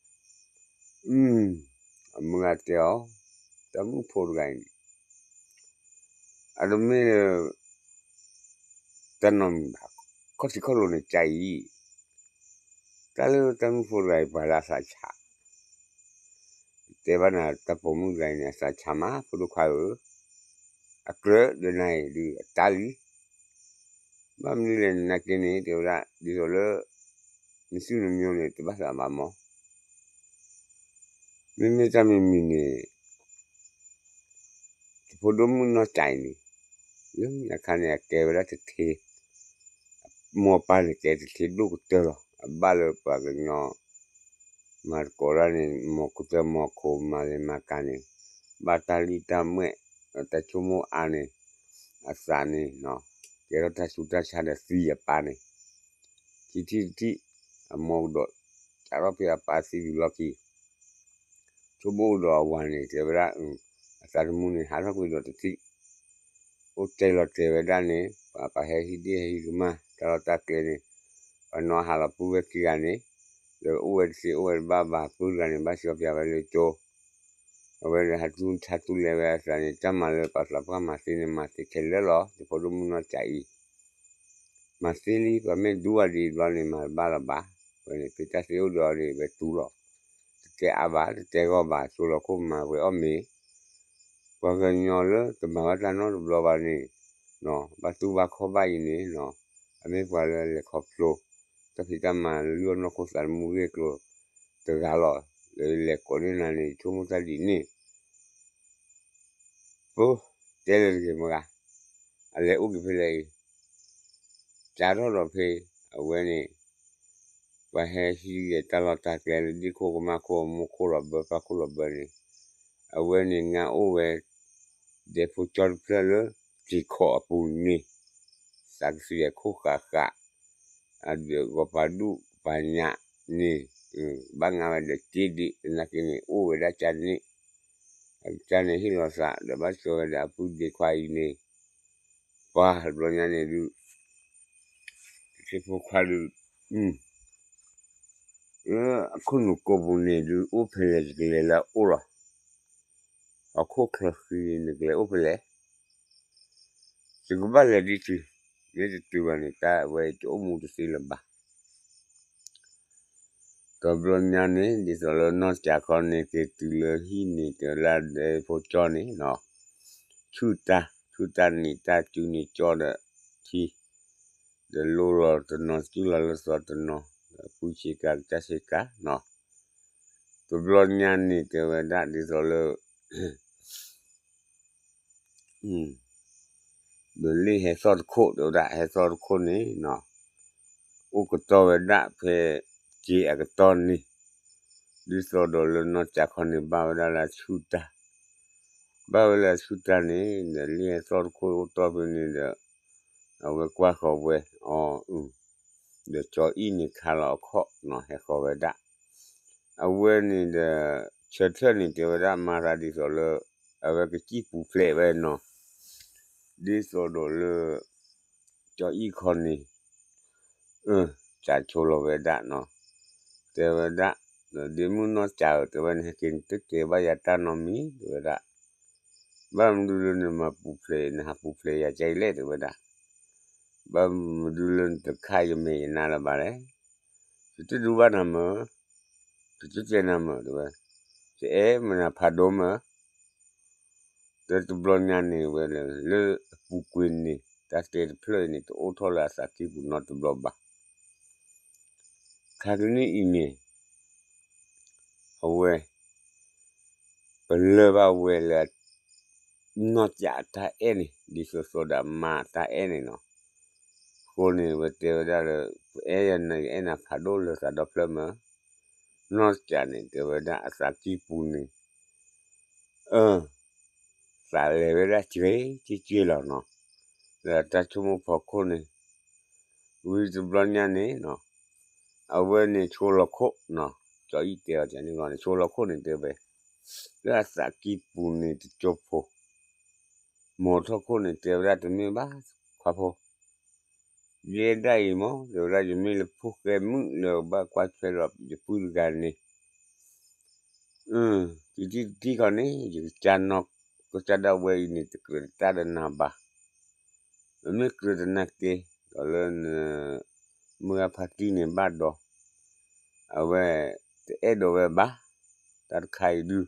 အမုၢ်ဂၤတဲအီၤ, တၢ်မုၣ်ဖိတဂၤအံၤန့ၣ် အတမ့ၢ်လၢ တၢ်နီတမံၤဘၣ်, ခီၣ်ထံးခီၣ်လိၤန့ၣ်ကါအံၤ, တၢ်လၢတၢ်မုၣ်ဖိတဂၤအံၤ ပှၤလၢအသးဆး, တဲဘၣ်နၤတၢ်ပိာ်မုၣ်တဂၤအံၤန့ၣ် အသးဆးမး ဖိဒိၣ်ခွါဧၢ, အကြၢးဒီးနၤအံၤဒုးအတၢ်လံ ဘၣ်မနုၤလဲၣ်နာ်က့န့ၣ် တဲဝဲဒၣ် ဒ်သိးလၢ နစုနမျိုးန့ၣ် တဘၣ်သးဘၣ်မး, မ့မ့ၢ်တၢ်မံၤမံၤန့ၣ် တဖိဒိၣ်မုၣ်နီၢ်ကၠးအံၤန့ၣ် လၢညါခါန့ၣ် အကဲဝဲဒၣ်တထ့, မိၢ်ပၢ်န့ၣ်ကဲတထ့ဒိၣ်ကတၢၢ်လီၤ. အဘၣ်လၢပှၤကညီ မၤသကိးတၢ်န့ၣ် မၤကတၢၢ်မၤခိၣ် မၤလဲၤမၤကၤန့ၣ် ဘၣ်တၢ်လံၣ်တၢ်မှဲၣ် တၢ်ဆိကမိၣ်အါန့ၣ် အသးန့ၣ် ကဲထီၣ်တၢ်ဆူးတၢ်ဆါဒီးသံအပၢ်န့ၣ် ခံထံၣ်တထံၣ် အမိၢ်ကဒီး ကးထီၣ်ဖဲအပၢ်သံဝံၤလီၢ်ခံ ဆိကမိၣ်ဒီးအဝၤန့ၣ် တဲဝဲဒၣ် အသးသမူန့ၣ် ဟးထီၣ်ကွံာ်ဒီးတထံၣ် အိၣ်တဲလီၤတဲာ်ဝဲဒၣ်န့ၣ် ပှၤဟဲဟံးဒ့ၣ်ဟဲဟံးကမၢ် တၢ်လီၢ်တၢ်ကျဲန့ၣ် ပှၤနီၢ်ဟးလီၤပုၢ်ဝဲၢ်ခံဂၤန့ၣ် ဒီးအိၣ်ဝဲတသ့အိၣ်ဝဲတဘၣ်ဘၣ် ပုၢ်တဂၤန့ၣ် ဘၣ်စံးပၠးဝဲလၢကၠိ အဝဲန့ၣ်ဟးတူၢ်ထါတူၢ်လဲၤဝဲအသးန့ၣ် တၢ်မၤလၢပှၤသးပှၢ်မၤသ့န့ၣ် မၤသ့ခဲလၢာ်လီၤ. တဖိဒိၣ်မုၣ်နီၢ်ကၠးအံၤ မၤသ့လံ ပှၤမ့ၢ်ဒူဝဲဒ်အံၤဘျီန့ၣ် မၤတဘၣ်လၢၤဘၣ်. ဝဲန့ၣ် ဖဲတၢ်သ့အိၣ်ဒီးအီၤန့ၣ် ဝဲတူၢ်လီၤ. တတဲအါဘၣ် တတဲဂီၢ်ဘၣ် ဆိလီၤခိၣ်မၤဝဲအီၣ်မ့ၤ ပှၤကညီလၢတမၤဘၣ်တၢ်နီတဘျီဘၣ်န့ၣ် ဘၣ်တူၢ်ဘၣ်ခီၣ်ဘၣ်အံၤန့ၣ် အမ့ၢ်ပှၤလၢလဲၤခီဖျိ တၢ်ဖံးတၢ်မၤလၢလုၢ်အီၣ်နီၢ်ခိသးသမူဂ့ၢ်ကျိၤတဂၤလီၤ. လၢလဲၤကိးန့ၢ်နၤန့ၣ် ဆိကမိၣ်တၢ်ဒ်န့ၣ် ပတဲလၢတဂ့ၤမဂၤ အလဲၤအိၣ်က့ၤဖဲလဲၣ်အံၤ ကးထီၣ်ဒီးဖဲ အဝဲန့ၣ် ပှၤဟဲဟံးဂဲၤတၢ်လီၢ်တၢ်ကျဲလၢဒ့ၣ်ခိၣ်ကမၢ်ခိၣ် မိၢ်ခိၣ်လီၤဘၢ ပၢ်ခိၣ်လီၤဘၢန့ၣ် အဝဲန့ၣ် ငါအိၣ်ဝဲ ဒဲဖိကၠီတဖျၢၣ်လၢ တံၤခီၣ်အပူၤန့ၣ် သးကသံၣ်အခိၣ်ဃာ်ဃာ် အဒုးဂီၤပၤဒူၣ်ပၤညၣ်န့ၣ် ဘၣ်ငါဝဲဒီးက့ဒံး သနာ်က့န့ၣ် အိၣ်ဝဲဒၣ်ကၢ်န့ၣ် အကၢ်န့ၣ်ဟ့ၣ်လီၤသး ဒီးဘၣ်ကၠီဝဲဒီးအပုၢ်ဒ့ခွါအံၤန့ၣ် ပှၤတဘျီညါန့ၣ်ဒုး တထ့ဖိခွါဒုး လၢအခိၣ်နူာ်ကိးပူၤန့ၣ်ဒုး အိၣ်ဖဲလဲၣ်ယကလဲၤလၢအအိၣ်လီၤ. ဟီၣ်ခိၣ်ချၢဃံန့ၣ် နကလဲၤအိၣ်ဖဲလဲၣ် ယကဘၣ်လဲၤဒ်တုၤ မ့ၢ်တတုၤဘၣ်န့ၣ် တၢ်ဝဲတအိၣ်မူတသ့လၢၤဘၣ်. တဘျီညါန့ၣ် ဒ်သိးလၢနီၢ်ကၠးခီန့ၣ် က့ၤတုၤလၢဟံၣ်န့ၣ် တဲဝဲဒၣ်ဒဲဖိကၠီန့ၣ်နီၤ ဆူၣ်တၢ် ဆူၣ်တၢ်နံၤတၢ် စုန့ၢ်ကၠီဒီးထံ ဒီးလိလီၤတနီၤ စုၣ်လီၤလၢသီတနီၤ ဒီးပူဆ့ကၤကစၢ်ဆ့ကၤ တဘျီညါန့ၣ် တဲဝဲဒၣ်ဒ်သိးလၢ ဒီးလ့ၣ်ဟဲသီၣ်တခိၣ် တဲဝဲဒၣ် ဟဲသီၣ်တခိၣ်န့ၣ် အိၣ်ကတီၢ်ဝဲဒၣ်ဖဲ က့ၤအကတီၢ်န့ၣ် ဒ်သိးဒီးလၢနီၢ်ကၠးခီန့ၣ် ဘၣ်ဝဲဒၣ်လၢအဆူၣ်တၢ် ဘၣ်ဝဲလၢအဆူၣ်တၢ်န့ၣ် ဒီးလ့ၣ်ဟဲသီၣ်တခိၣ်အိၣ်တီၢ်ဖဲန့ၣ်ဒီး အဝဲကွၢ်ဃီၤဝဲအီၤ ဒီးကၠီအံၣ်န့ၣ်ခါလီၤအခီၣ်နီၤ ဟဲဃီၤဝဲဒၣ် အဝဲန့ၣ်ဒီး ဆၢထၢၣ်န့ၣ်တဲဝဲဒၣ်မၤသးဒ်သိးလၢ အဝဲကစံၣ်ပူၤဖျဲးဝဲနီၤ ဒ်သိးဒီးလၢ ကၠီအံၣ်ခီန့ၣ် စးဆိလီၤဝဲဒၣ်နီၤ တဲဝဲဒၣ် ဒီးဒ့မုၣ်နီၢ်ကၠးဧၢ တဲဝဲန့ၣ် ဟဲက့ၤနတကဲဘၣ်ယၤတၢ်နီတမံၤ တဲဝဲဒၣ် ဘၣ်မနုၤလၢနမၤပူၤဖျဲး နဟးပူၤဖျဲးယၤကဲလဲၣ် တဲဝဲဒၣ် ဘၣ်မနုၤလၢနတခးယမဲာ်ယနါလၢၤဘၣ်လဲၣ် ယတဒူဘၣ်နၤမၢ် ယတတဲနၤမၢ် တဲဝဲ ယအဲၣ်မနၤဖးဒိၣ်မၢ် တဲတဘျီညါန့ၣ်ဝဲ လၢအပူၤကွံာ်န့ၣ် တၢ်တဲတဖျၢၣ်အံၤန့ၣ် တအိၣ်ထီၣ်လၢအသးကံၢ်ပူၤနီတဘျီဘၣ် ခါကနံၣ်အံၤန့ၣ် အဝဲ ပလၢၢ်ဘၣ်ဝဲလၢ နီၢ်ကၠးအတၢ်အဲၣ်န့ၣ် ဒ်သိးသိးဒီးမါအတၢ်အဲၣ်န့ၣ်နီၤ အဃိန့ၣ် ဝဲတဲဝဲဒၣ်လၢ ပအဲၣ်ယၤန့ၣ် ယအဲၣ်နၤဖးဒိၣ်လၢသးဒီဖျၢၣ်မၢ် နီၢ်စးန့ၣ် တဲဝဲဒၣ်အသးကံၢ်ပူၤန့ၣ် အ သးလဲၤဝဲဒၣ်ကဲကဲကဲလီၤနီၤ, လၢတၢ်ဆိကမိၣ်ဖီခိၣ်န့ၣ်, ဝံၤတဘျီညါန့ၣ်နီၤ, အဝဲန့ၣ်ဆိလီၤခိၣ်နီၤ, ကၠီအံၣ်တဲအီၤန့ၣ်လီၤန့ၣ် ဆိလီၤခိၣ်န့ၣ်တဲဝဲ, လၢအသးကံၢ်ပူၤန့ၣ်တကၠိဖိ, မိၢ်ထီၣ်ခိၣ်န့ၣ်တဲဝဲဒၣ်တမ့ၢ်ဘၣ်ခွါဖိ ယဲဒၣ်အံၤမ့ၢ် တဲဝဲဒၣ် ယမ့ၢ်လၢဖိၣ်ဃဲမုၣ်လၢဘၣ်ကွၢ်ထွဲဒီးယပုၢ်တဂၤန့ၣ်, တထံၣ်တထံၣ်ခီန့ၣ် ယကစၢ်နီၢ်ကစၢ်ဒၣ်ဝဲအံၤန့ၣ် တကြၢးတၢ်ဒီးနၤဘၣ်. မ့မ့ၢ်ကြၢးတနာ်က့ ဒီးလၢန မုၢ်ဂၤဖါတံၢ်န့ၣ်ဘၣ်ဒီး အဝဲတအဲၣ်ဒိးဝဲဘၣ်. တၢ်တခါအံၤဒုး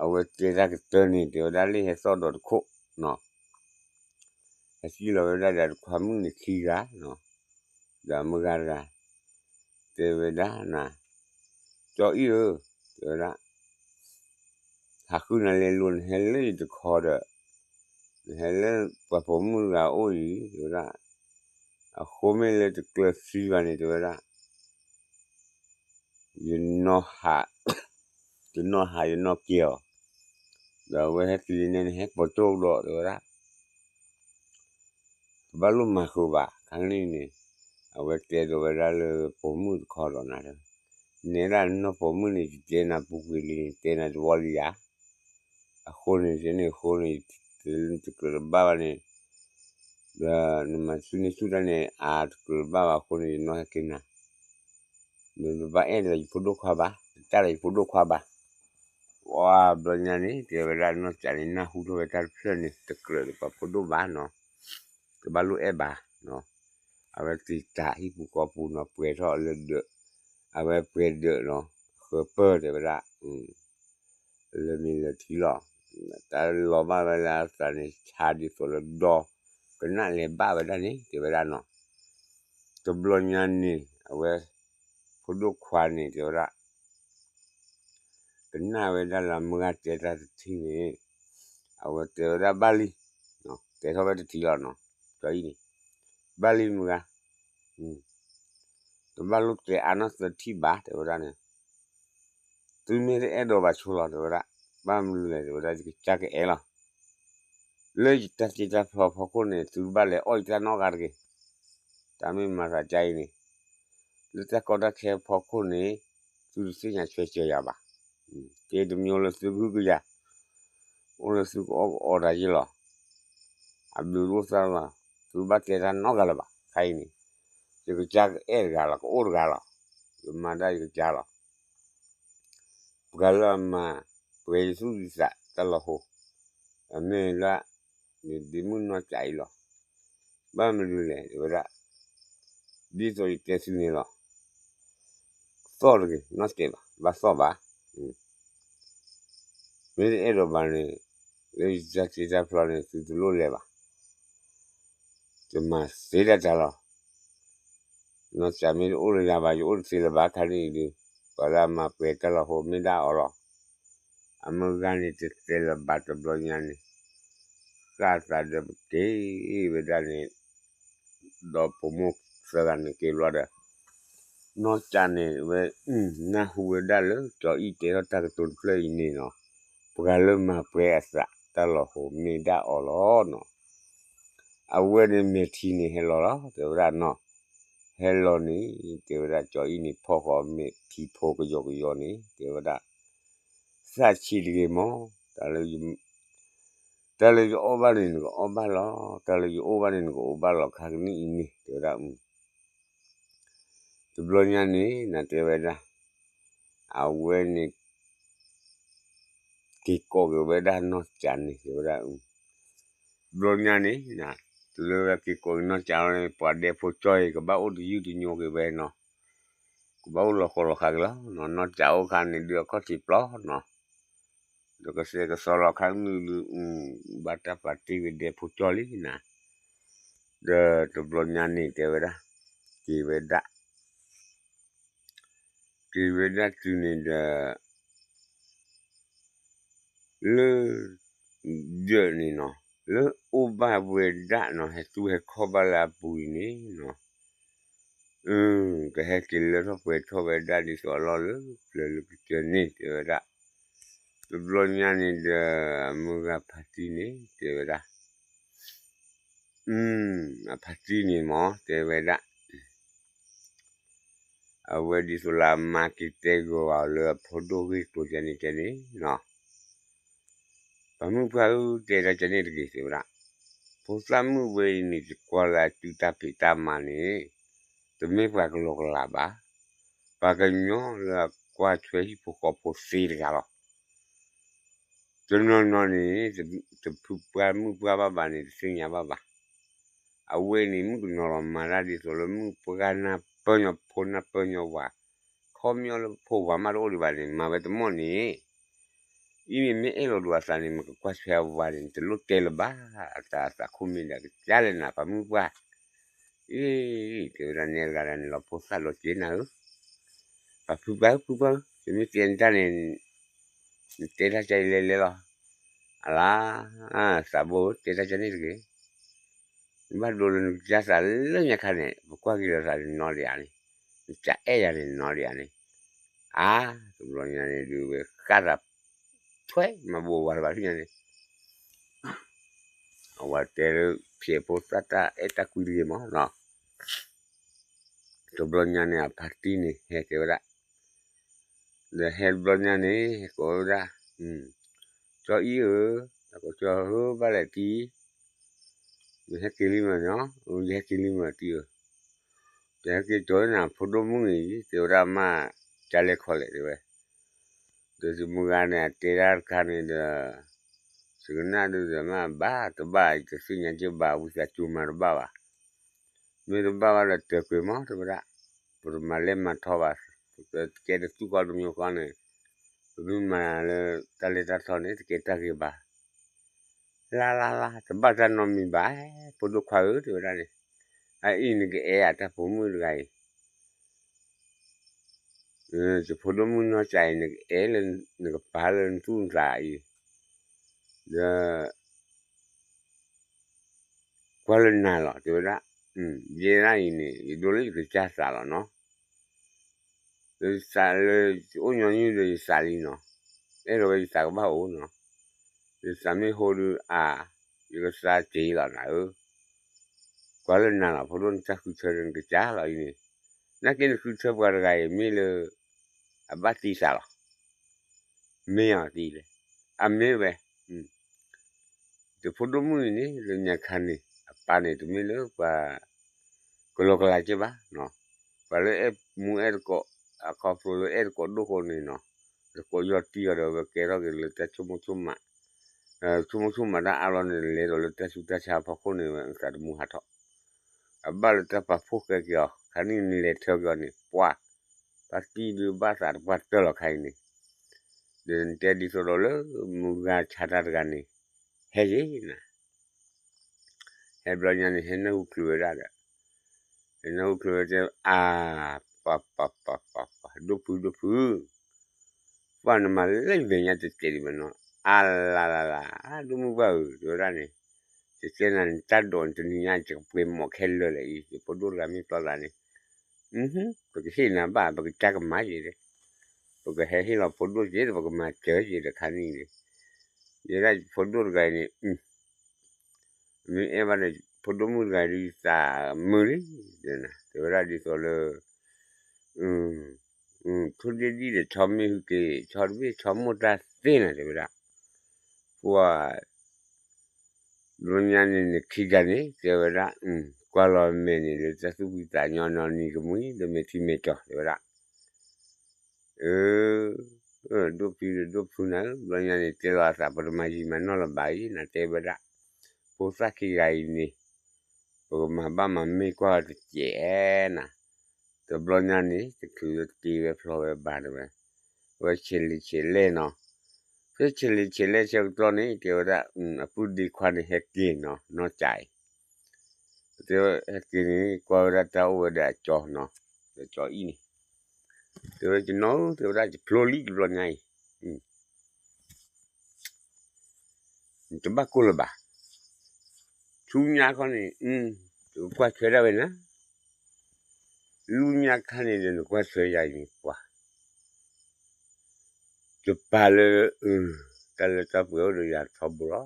အဝဲတဲတၢ်ကတၢၢ်န့ၣ် တဲဝဲဒၣ်လၢဟဲသီၣ်ဒီးတခိၣ်နီၤ, ဟဲစံၣ်လီၤဝဲဒၣ်ဒီးတခွါမုၣ်န့ၣ်ခံဂၤနီၤ, ဒီးမုၢ်ဂၤတဂၤ တဲဝဲဒၣ်နၤ, ကၠီအံၣ်ဧၢ, တဲဝဲဒၣ် ဟးဃုနၤလဲၤလိၤ နဟဲလၢယတခီဒီး နဟဲလၢပှၤပိာ်မုၣ်တဂၤအအိၣ်အံၤ တဲဝဲဒၣ်, အဃိမ့ၢ်လၢတကျၢၤသံဘၣ်န့ၣ် တဲဝဲဒၣ်, ယနီၢ်ဟး, ယနီၢ်ဟးယနီၢ်ကဲအီၤ, ဒီးအဝဲဟဲက့ၤန့ၣ် နဟဲပိာ်ကၠိကဒီး တဲဝဲဒၣ် တဘၣ်လိၣ်မၤဃုာ်ဘၣ် ခါကနံၣ်န့ၣ်, အဝဲတဲဒီးဝဲဒၣ်လၢပိာ်မုၣ်တခီဒီးနၤ, နဲဒၣ်နီၢ်ပိာ်မုၣ်န့ၣ် ယတဲနၤပူၤကွံာ်လံ တဲနၤတဝီလံယၤ, အဃိန့ၣ် ယန့ၣ်အဃိန့ၣ် တကြၢးတဘၣ်ဘၣ်န့ၣ်, ဒီးနမၤဆူန့ၢ်ဆူၣ်တၢ်န့ၣ် အတကြၢးတဘၣ်ဘၣ်အဃိန့ၣ် ယနီၢ်ဟဲက့ၤနၤ နတဘၣ်အဲၣ်ဒီးယဖိဒိၣ်ခွါဘၣ်, တတၢ်ဒီးယဖိဒိၣ်ခွါဘၣ်. ပှၤဘျီညါန့ၣ် တဲဝဲဒၣ်နီၢ်စးန့ၣ် နၢ်ဟူထီၣ်ဝဲတၢ်တဖျၢၣ်န့ၣ် တကြၢးဒီးပှၤဖိဒိၣ်ဘၣ်နီၤ, တဘၣ်လိၣ်အဲၣ်ဘၣ်နီၤ, အဝဲသ့ၣ်တၢ်ဟံၣ်ပူၤဃီပူၤနီၤ ပှဲၤထီၣ်လၢဒၢး, အဝဲပှဲၤဒၢးနီၤ, ဃၢပၢၢ်တဲဝဲဒၣ် လၢမ့ၢ်လၢထံလီၤ. တၢ်လီၤဘၣ်ဝဲလၢအသးန့ၣ် ဆါဒ်သိးလၢဒီ ကနၣ်လဲၤဘၣ်ဝဲဒၣ်န့ၣ် တဲဝဲဒၣ်နီၤ. တဘျီညါန့ၣ် အဝဲ ဖိဒိၣ်ခွါန့ၣ် တဲဝဲဒၣ် ကနၣ်ဝဲဒၣ်လၢမုၢ်ဂၤတဲတၢ်တထံၣ်န့ၣ် အဝဲတဲဝဲဒၣ်ဘၣ်လံ, တဲထီၣ်ဝဲတထံၣ်လီၤနီၤ, ကၠီအံၣ်န့ၣ် ဘၣ်လံမုၢ်ဂၤ, တဘၣ်လိၣ်တဲအါနီၢ်သၢထံၣ်ဘၣ် တဲဝဲဒၣ်န့ၣ်, သုမ့ၢ်တအဲၣ်ဒိးဘၣ်ဆိလီၤ တဲဝဲဒၣ်, ဘၣ်မနုၤလဲၣ် တဲဝဲဒၣ် ယကစၢ်ကအဲၣ်လီၤ. လၢယတၢ်တ့တၢ်ဖျီဖီခိၣ်န့ၣ် သုတဘၣ်လဲၤအီၣ်ယတၢ်နီတဂၤတဂ့ၤ. တၢ်မ့ၢ်မၤသးဒ်အံၤန့ၣ်, လၢတၢ်ကီတၢ်ခဲဖီခိၣ်န့ၣ် သုတသ့ၣ်ညါဆၢစၢၤယၤဘၣ်. ကဲတမံၤလၢသုကဟုကယာ်, အိၣ်လၢသုကအီၣ်ကအီတၢ်ယ့ၢ်လီၤ. အဘျုးတအိၣ်သးလီၤ, သုဘၣ်တဲတၢ်နီတဂၤလၢၤဘၣ်. ခဲအံၤန့ၣ် ယကစၢ်ကအဲၣ်တဂၤလီၤ, ကအိၣ်တဂၤလီၤ. ယမၤဒၣ်ယကစၢ်လီၤ. ပှၤလၢအမၤပှဲၤယသူၣ်ယသးတၢ်လီၤဟိ, အမ့ၢ်လၢ ယဒ့မုၣ်နီၢ်စးအံၤလီၤ. ဘၣ်မနုၤလဲၣ် တဲဝဲဒၣ်, ဒ်သိးယတဲသုန့ၣ်လီၤ. သီၣ်တဂ့ၤ, နီၢ်စးဘၣ်, ဘၣ်သီၣ်ဘၣ်. မ့ၢ်တအဲၣ်ဒိးဘၣ်န့ၣ် လၢယတၢ်တ့တၢ်ဖျီန့ၣ် သုတလိၣ်လဲၤဘၣ်. ယမၤသ့ဒၣ်တၢ်လီၤ. နီၢ်စးမ့ၢ်တအိၣ်လၢယၤဘၣ် ယအိၣ်တသ့လၢၤဘၣ် ခါဒ်အံၤဒီး, ပှၤလၢအမၤပှဲၤတၢ်လီၤဟိမ့ၢ်ဒၣ်အီၤလီၤ. အမုၢ်ဂၤန့ၣ်တတဲလၢၤဘၣ်တဘျီညါန့ၣ်, ဃၣ်သးဒီးပက့ၤဝဲဒၣ်န့ၣ်, ဒီးပိာ်မိၢ်သၢဂၤန့ၣ်က့ၤဘျီဒီး, နီၢ်စးန့ၣ်ဝဲ နၢ်ဟူဝဲဒၣ်လၢကၠီအံၣ်တဲထီၣ်တၢ်ကတိၤတဖျၢၣ်အံၤန့ၣ်နီၤ, ပှၤလၢမၤပှဲၤအသးတၢ်လီၤဟိမ့ၢ်ဒၣ်အီၤလီၤနီၤ. အဝဲန့ၣ်မဲာ်ထံန့ၣ်ဟဲလီၤလီၤ တဲဝဲဒၣ်နီၤ. ဟဲလီၤန့ၣ် တဲဝဲဒၣ် ကၠီအံၣ်န့ၣ်ဖီၣ်ဃီမဲာ်ထံဖိကယီကယီန့ၣ် တဲဝဲဒၣ် သၣ်ဆံးတဂ့ၤမး, တၢ်လၢယအီၣ်ဘၣ်န့ၣ် နကအီၣ်ဘၣ်လီၤ, တၢ်လၢယအိၣ်ဘၣ်န့ၣ် နကအိၣ်ဘၣ်လီၤ ခါကနံၣ်အံၤန့ၣ် တဲဝဲဒၣ်. တဘျီညါန့ၣ် နတဲဝဲဒၣ် အဝဲန့ၣ် က့ၤကိးက့ၤဝဲဒၣ်နီၢ်စးန့ၣ် တဲဝဲဒၣ်. ဘျီညါန့ၣ် လၢဝဲက့ၤကိးက့ၤနီၢ်စးန့ၣ် ပှၤဒဲဖိကၠီအံၤ ကဘၣ်အိၣ်တယုၢ်တညိက့ၤဝဲနီၤ, ကဘၣ်အိၣ်လီၤဃီလီၤဃးက့ၤလီၤနီၤ. နီၢ်စးအိၣ်ခါန့ၣ်ဒုးအခီၣ်ထံးပျီနီၤ, ဒီးကစဲးကစီလီၤခါကနုာ်ဒုး ဘၣ်တၢ်ပာ်တ့ၢ်ဝဲဒဲဖိကၠီလံနီၤ. ဒီးတဘျီညါန့ၣ် တဲဝဲဒၣ် က့ၤဝဲဒၣ် က့ၤဝဲဒၣ်တုၤန့ၣ်ဒီး လၢ ဒၢးန့ၣ်နီၤ, လၢအိၣ်ဘၣ်ဝဲဒၣ်နီၤ, ဟဲသူၣ်ဟဲခီၣ်ဘၣ်လၢအပူၤအံၤန့ၣ်နီၤ, ကဟဲက့ၤလၢထီၣ်ပှဲၤထီၣ်ဝဲဒၣ်ဒ်သိးအလီၢ်လၢပျၢၤလၢကစၢၢ်န့ၣ် တဲဝဲဒၣ်. တဘျီညါန့ၣ်ဒီး အမုၢ်ဂၤဖါတံၢ်န့ၣ် တဲဝဲဒၣ်, အဖါတံၢ်န့ၣ်မ့ၢ် တဲဝဲဒၣ် အဝဲဒ်သိးလၢအမါက့ၤတဲဂီၤအီၤလၢအဖိဒိၣ်ဂ့ၢ်ကျိၤန့ၣ်တဲန့ၣ်, ပှၤမုၣ်ပှၢ်ဧၢ တဲဒၣ်ကန့ၣ်တဂ့ၤ တဲဝဲဒၣ်. ဖိသၣ်မုၣ်ဝဲအံၤန့ၣ် ယကွၢ်လၢအစုတၢ်ဖံးတၢ်မၤန့ၣ် တမ့ၢ်ပှၤကလီကလးဘၣ်, ပှၤကညီလၢအကွၢ်ထွဲဟံၣ်ဖိဃီဖိသ့တဂၤလီၤ. တနီၤနီၤန့ၣ် တဖုပှၢ်မုၣ်ပှၢ်ဘၣ်ဘၣ်န့ၣ် တသ့ၣ်ညါဘၣ်ဘၣ်. အဝဲန့ၣ် မုၣ်ကနီၤလီၤမၤတၢ်ဒ်သိးလၢမုၣ်ပှၢ်နၢ်ပၢၢ်ညီဖိနၢ်ပၢၢ်ညီဝၤ, ခီပညီလၢဖိဝၤမးတအိၣ်ဒံးဘၣ်န့ၣ် မၤဝဲတမီၢ်န့ၣ် အံၤန့ၣ်မ့ၢ်အဲၣ်လီၤဒိးအသးန့ၣ် မ့ၢ်ကကွၢ်ထွဲအဝၤန့ၣ် တလိၣ်တဲလၢၤဘၣ်, အတၢ်သးခိၣ်မ့ၢ်ဒၣ်ကစၢ်လၢနၤ ပှၤမုၣ်ပှၢ်. အ့ တဲဝဲဒၣ်နဲတဂၤဒၣ်န့ၣ်လီၤ ဖိသၣ်လီၤက့ၤနၤဧၢ, ပှၤဖုပှၢ်ဧၢ ဖုပှၢ်ဧၢ ယမ့ၢ်တဲနတၢ်န့ၣ် နတဲတၢ်ကါအံၤလဲၤလဲၤလီၤ. အလါ သးဘိဧၢ တဲတၢ်ကါန့ၣ်တဂ့ၤ. နဘၣ်ဒိလၢနကစၢ်သးလၢညါခါန့ၣ် ပကွၢ်က့ၤလီၤသးန့ၣ်နီၤဒံးဧါန့ၣ်, နကအဲၣ်ယၤန့ၣ်နီၤဒံးဧါန့ၣ်. အါ တဘျီညါန့ၣ်ဒုးဝဲဃၣ်သး ထွဲမၤဘိးဝၤတဘၣ်ဖဲညါန့ၣ် အဝၤတဲလၢ ဖျဲးဖိသၣ်တၢ်အဲၣ်တၢ်ကွံတဂ့ၤမးနီၤ. တဘျီညါန့ၣ် အဖါတံၢ်န့ၣ် ဟဲက့ၤဝဲဒၣ်, ဒီးဟဲတဘျီညါန့ၣ် ဟဲကိးဝဲဒၣ်, ကၠီအံၤဧၢ, ကၠီဟၢဘၣ်လဲၣ်တံၢ်, နဟဲက့ၤလံမးနီၤ, ယဟဲက့ၤလံမးတံၢ်ဧၢ, ယဟဲက့ၤကၠီနၤဖိဒိၣ်မုၣ်အံၤ တဲဝဲဒၣ်မး, ကၢလဲၤခီလဲၣ်တဲဝဲ ဒီးယမုၢ်ဂၤန့ၣ် အတဲဒၣ်တခါန့ၣ်ဒီး, စကနၣ်ဒုးဒီးမး ဘၣ်တဘၣ် ယတသ့ၣ်ညါက့ၤဘၣ် ဝံသးစူၤမၤတဘၣ်ဘၣ်, မ့ၢ်တဘၣ်ဘၣ်ဒီးတၢၤကွံာ်မး တဲဝဲဒၣ်, ပတမၤလဲၢ်မၤထီဘၣ်, ပကဲတသူၣ်ဃီတမံၤဃီန့ၣ်, ပမ့ၢ်မၤလၢတၢ်လဲၤတၢ်ထီန့ၣ် တကဲတၢ်ဂ့ၤဘၣ် လါလါလါ တဘၣ်တၢ်နီတမံၤဘၣ်, ဖိဒိၣ်ခွါဧၢ တဲဝဲဒၣ်န့ၣ်, အအံၤနကအဲၣ်အတၢ်ဖိမုၣ်တဂၤအံၤ ယဖိဒိၣ်မုၣ်နီၢ်ကၠးအံၤ နကအဲၣ်လၢနကပာ်လၢနသူၣ်နသးအံၤ, ဒီး ကွၢ်လၢနၤလီၤ တဲဝဲဒၣ်, ယဲဒၣ်အံၤန့ၣ် ယဒိးလၢယကစၢ်သးလီၤနီၤ, ယသးလၢယအိၣ်ညီနုၢ်ဒီးယသးလံနီၤ, အဲၣ်ဒိးဝဲယသးကဘၣ်အိၣ်နီၤ, ယသးမ့ၢ်ဟိဒုးအါ, ယကသးက့ၤလီၤနၤဧၢ, ကွၢ်လၢနၤလီၤ ဖိဒိၣ်နတၢ်ဃုထၢဒီးနကစၢ်လီၤအံၤန့ၣ်, နာ်က့နဃုထၢပှၤတဂၤအံၤမ့ၢ်လၢ အဘၣ်သံသးလီၤ မ့ၢ်အီၤသံလဲၣ်, အမ့ၢ်ဝဲ, ယဖိဒိၣ်မုၣ်အံၤန့ၣ် လၢညါခါန့ၣ် အပၢ်န့ၣ် တမ့ၢ်လၢပှၤ ကလီကလးက့ဘၣ်, ပှၤလၢအဲၣ်မူအဲၣ်တကိး, အခီဖျိလၢအဲၣ်တကိးဒိၣ်ဃိန့ၣ်နီၤ, တကိးယီၢ်တံၢ်အီၤဒီး ဝဲကဲထီၣ်က့ၤလၢတၢ်ဆိကမိၣ်ဆိကမး, ဆိကမိၣ်ဆိကမးတၢ်အါလီၤန့ၣ် လဲၤဒီးလၢတၢ်ဆူးတၢ်ဆါအဖီခိၣ်န့ၣ် ဝဲသးတမူဟးထီၣ် အဘၣ်လၢတၢ်ပာ်ဖှိၣ်ဃဲက့ၤအီၤ ခါနံၣ်နလဲၤထၢက့ၤအီၤန့ၣ် ပှၤ, ပၢ်တံၢ်ဒုးဘၣ်သးတပှၢ်တၢၢ်လီၤခါအံၤန့ၣ်, ဒီးနတဲဒ်သိးဒီးလၢ မုၢ်ဂၤဆါတၢ်တဂၤန့ၣ်, ဟဲယ့ၣ်နၤ, ဟဲဘျီညါန့ၣ် ဟဲနၢ်ဟူချုးဝဲဒၣ်ဒီး, ဟဲနၢ်ဟူချုးဝဲတဲ အါ, ပှၤပှၤပှၤပှၤပှၤ ဒိၣ်ဖုဒိၣ်ဖု ပှၤနမၤလၢယမဲာ်ညါတစဲးဒံးဘၣ်နီၤ, အါလါလါလါ, ဒိၣ်မုၢ်ပှၢ်ဧၢ တဲဝဲဒၣ်န့ၣ်, ယတဲနၤန့ၣ် တၢ်ဒိးန့ၣ်တနံၤညါ ယကပှ့ၤမီၣ်ခဲလၢာ်လၢအံၤ ယဖိဒိၣ်တဂၤမ့ၢ်ပျီသးန့ၣ်, ပကဟ့ၣ်နၤဘၣ် ပကစၢ်ကမၤယ့ၣ်, ပကဟဲဟ့ၣ်လီၤဖိဒိၣ်က့ၤဒီး ပကမၤစၢၤက့ၤဒီးခါနံၣ်န့ၣ်, ယဲဒၣ်ယဖိဒိၣ်တဂၤအံၤန့ၣ် မ့ၢ်အဲၣ်ဘၣ်ဒီး ဖိဒိၣ်မုၣ်တဂၤအံၤဒုးယသးမုာ်လံ, တဲဝဲဒၣ်ဒ်သိးလၢ ထိၣ်ဒ့ၣ်ဒံၣ်ဒီးဆီမ့ၢ်ဟုက့ၤ ဆီတဘ့ၣ်ဆီမိၢ်တၢ်သ့နၤ တဲဝဲဒၣ်, ပှၤ ဘျီညါန့ၣ် နခံဂၤန့ၣ် တဲဝဲဒၣ်, ကွၢ်လီၤမဲာ်န့ၣ် လၢတၢ်သူၣ်ဖှံသးညီနီၤ နံၤကမှံဒီးမဲာ်ထံမဲာ်ကၠီၤ တဲဝဲဒၣ်, အၢ ဒိၣ်ဖံဒီးဒိၣ်ဖုနၤဧၢ ဘျီညါန့ၣ် တဲလီၤအသး ပတမၤယံာ်မၤနီၢ်လၢၤဘၣ်အံၤ နတဲဝဲဒၣ်, ဖိသၣ်ခံဂၤအံၤန့ၣ် ပကမၤဘၣ်မၤမ့ၢ်ကွၢ်တစဲးနၤ, တဘျီညါန့ၣ် တချုးလၢတ့ဝဲဖျီဝဲဘၣ်တဲဝဲ, ဝဲဆဲးလံာ်ဆဲးလဲၢ်နီၤ, ဖဲဆဲးလံာ်ဆဲးလဲၢ်ဆၢကတီၢ်န့ၣ် တဲဝဲဒၣ် အပုၢ်ဒ့ခွါန့ၣ် ဟဲက့ၤနီၤ နီၢ်ကၠးအံၤ တဲဝဲဟဲက့ၤန့ၣ် ကွၢ်ဝဲဒၣ်တၢ်အိၣ်ဝဲဒီးအကၠီနီၤ, ဒီးကၠီအံၤန့ၣ်, တဲဝဲကနီၤဧၢ တဲဝဲဒၣ် ယဖျိလံတဘျီညါအံၤ, နတဘၣ်ကိၢ်လၢၤဘၣ်, ဆူညါခီန့ၣ် ယကကွၢ်ထွဲဒၣ်ဝဲနၤ လူညါခါန့ၣ်ဒီး နကွၢ်ထွဲယၤအံၤန့ၣ်ပှၤ တပာ်လၢ တၢ်လၢတၢ်ပှဲၤအိၣ်ဒီးယၤထီဘိလီၤ.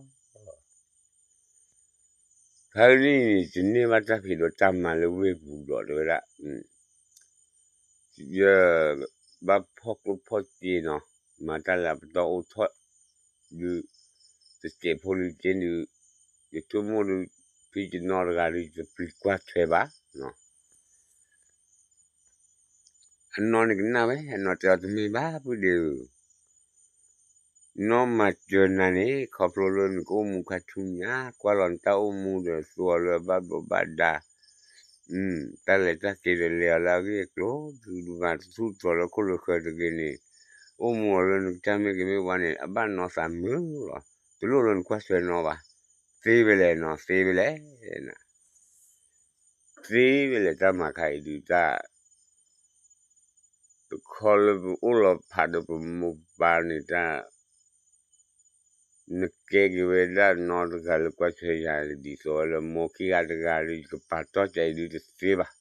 ခါကနံၣ်အံၤန့ၣ် တန့ၢ်ဘၣ်တၢ်ဖံးဒီးတၢ်မၤလၢဝ့ၢ်ပူၤဒီး တဲဝဲဒၣ် ယဘၣ်ဖီၣ်ကျိဖီၣ်စ့နီၤ, မၤတၢ်လၢအပတီၢ်အိၣ်ထီၣ်ဒုး, တစဲးဖိလံၤက့ဒုး, ယဆိကမိၣ်ဒုး, ဖံယနီၢ်တဂၤဒုး ယတပျံၤကွၢ်ထွဲဘၣ်နီၤ. အနီၢ်န့ၣ်ကနၣ်ဝဲ, အနီၢ်တဲအီၤ တမ့ၢ်ဘၣ် ပုၢ်ဒ့ဧၢ, နီၢ်မၤစၢၤနၤန့ၣ် ခီဖျိလၢနကအိၣ်မူခါဆူညါ, ကွၢ်လီၤနတၢ်အိၣ်မူဒီး သိအီၤလၢအဘၣ်ဘျီးဘၣ်ဒါ, တၢ်လဲၤတၢ်က့ၤဒီး လဲၤအီၤလၢအဂ့ၢ်အကျိၤ, ဒုးဒုးမၤတထူၣ်ထီလၢခိၣ်လၢဃၢၤတဂ့ၤန့ၣ်, အိၣ်မူအီၤလၢနကစၢ်မ့ၢ်ဂ့ၤမ့ၢ်ဝါန့ၣ် အဘၣ်နီၢ်သးမုာ်လီၤ. တလိၣ်လၢနကွၢ်ထွဲနီၢ်ဘၣ်. သ့ဝဲလဲၣ်နီၤ, သ့ဝဲလဲၣ်, သ့ဝဲလဲၣ်တၢ်မၤခါအံၤဒုးတၢ် ပခီလၢပအိၣ်လီၤဖးဒီးပမိၢ်ပၢ်န့ၣ်တၢ်, နကဲက့ၤဝဲဒၣ်နီတဂၤလၢကွၢ်ထွဲယၤဒ်သိးလၢမိၢ်ခံဂၤတဂၤဒီး ယကပာ်တီၢ်ကဲအံၤဒုးတသ့ဘၣ်.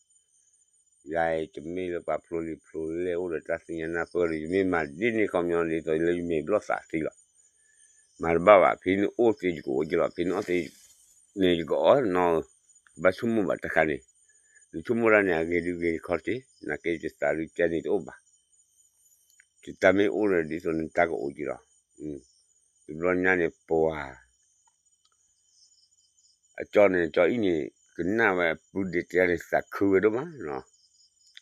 ယၤအံၤတမ့ၢ်လၢပှၤဖျိလံၤဖျိလဲၢ်အိၣ်ဒီးတၢ်သ့ၣ်ညါနၢ်ပၢၢ်ဒီး ယမ့ၢ်မၤဒ်န့ၣ်ခီပညီဒ်သိးလၢယမဲာ်ဘျီၣ်သးသံလီၤ. မၤတဘၣ်ဘၣ်, ဖဲနအိၣ်သ့ယကအီၣ်က့ၤလီၤ, ဖဲနအီၣ်သ့န့ၣ်ယကအီၣ်နီၤ, ဘၣ်ဆိကမိၣ်ဘၣ်တခါန့ၣ်, နဆိကမိၣ်ဒၣ်န့ၣ် အဂ့ၤဒုးဂ့ၤတခီတ့ၢ်, နာ်က့ယသးဒုးကဲန့ၣ်တအိၣ်ဘၣ်. ယတၢ်မ့ၢ်အိၣ်ဒီးဒ်သိးနတၢ်ကအိၣ်က့ၤလီၤ. တဘျီညါန့ၣ်ပှၤ အကၠီန့ၣ် ကၠီအံၤန့ၣ် ကနၣ်ဝဲပုၢ်ဒ့တဲန့ၣ် သးခုဝဲဒိၣ်မးနီၤ.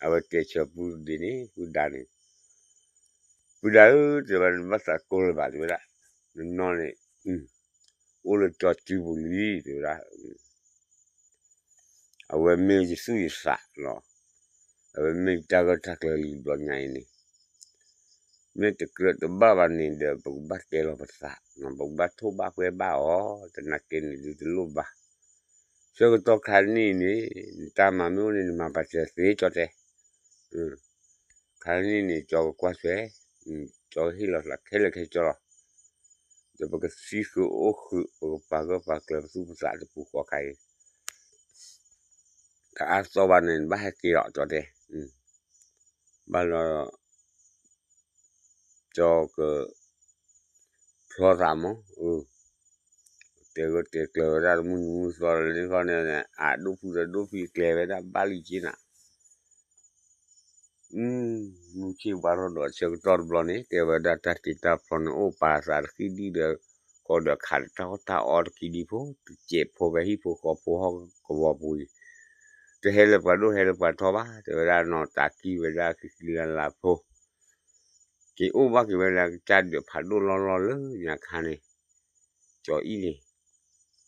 အဝဲတဲဆၢပုၢ်ဒ့န့ၣ် ပုၢ်ဒါန့ၣ်, ပုၢ်ဒါဧၢ, တဲဝဲဒၣ် နဘၣ်သးကိၢ်လၢၤဘၣ် တဲဝဲဒၣ်, နနီၢ်န့ၣ် အိၣ်လၢကၠီစုပူၤလံ တဲဝဲဒၣ်. အဝဲမ့ၢ်ယသူၣ်ယသးလီၤ. အဝဲမ့ၢ်တၢ်ဂၢၢ်တၢ်ကျၢၤလံဘျီညါအံၤန့ၣ်, မ့ၢ်တကြၢးတဘၣ်ဘၣ်န့ၣ်ဒီး ပကဘၣ်တဲလီၤပသး, ပကဘၣ်ထိၣ်ဘၣ်ပှဲၤဘၣ်အီၤ, တနာ်က့န့ၣ်ဒုးတလိၣ်ဘၣ်. ဆၢကတီၢ်ခါနံၣ်န့ၣ် နတၢ်မၤမ့ၢ်အိၣ်န့ၣ် နမၤပာ်စၢၤသ့ကၠီတဲ ခါနံၣ်န့ၣ် ကၠီကကွၢ်ထွဲ, ကၠီကဟ့ၣ်လီၤသးခဲလၢာ်ခဲဆ့လီၤ. ဒီးပကသံဃုာ်အိၣ်ဃုာ် ပကပာ်ဂၢၢ်ပာ်ကျၢၤပသူၣ်ပသးတပူၤဃီခါအံၤ, တအါသီဘၣ်န့ၣ် နဘၣ်ဟဲက့ၤလီၤ ကၠီတဲ, ဘၣ်လီၤ ကၠီကဖျီသးမး, တဲဂၢၢ်တဲကျၢၤဝဲဒၣ်တမုၢ်နံၤမုၢ်သီလၢန့ၣ်ခီန့ၣ်, အဒိၣ်ဖုဒီးဒိၣ်ဖံးကျဲၤဝဲဒၣ်ဘၣ်လံက့နၤ မုၢ်ဆ့ၣ်ဝါထီၣ်ဒီးဆၢကတီၢ်တဘျီန့ၣ် တဲဝဲဒၣ်တၢ်တ့တၢ်ဖျီန့ၣ် အိၣ်ပာ်သးတခံဒံဒီး ကီဒီးခးတၢ်အီၣ်တၢ်အီတခံဒံဖိ တစဲးဖိဖဲဟံၣ်ဖိဃီဖိဟီၣ်ကဝီၤပူၤအံၤ, တဟဲလၢပှၤဒိၣ်ဟဲလၢပှၤထီဘၣ်, တဲဝဲဒၣ်နီၤ တၢ်ကံၢ်ဝဲဒၣ်ခံခံလါလါဖိ က့ၤအိၣ်ဘၣ်က့ၤဝဲဒၣ်ကစၢ်ဒၢးဖးဒိၣ်လီၢ်လီၢ်လၢညါခါန့ၣ်, ကၠီအံၤန့ၣ်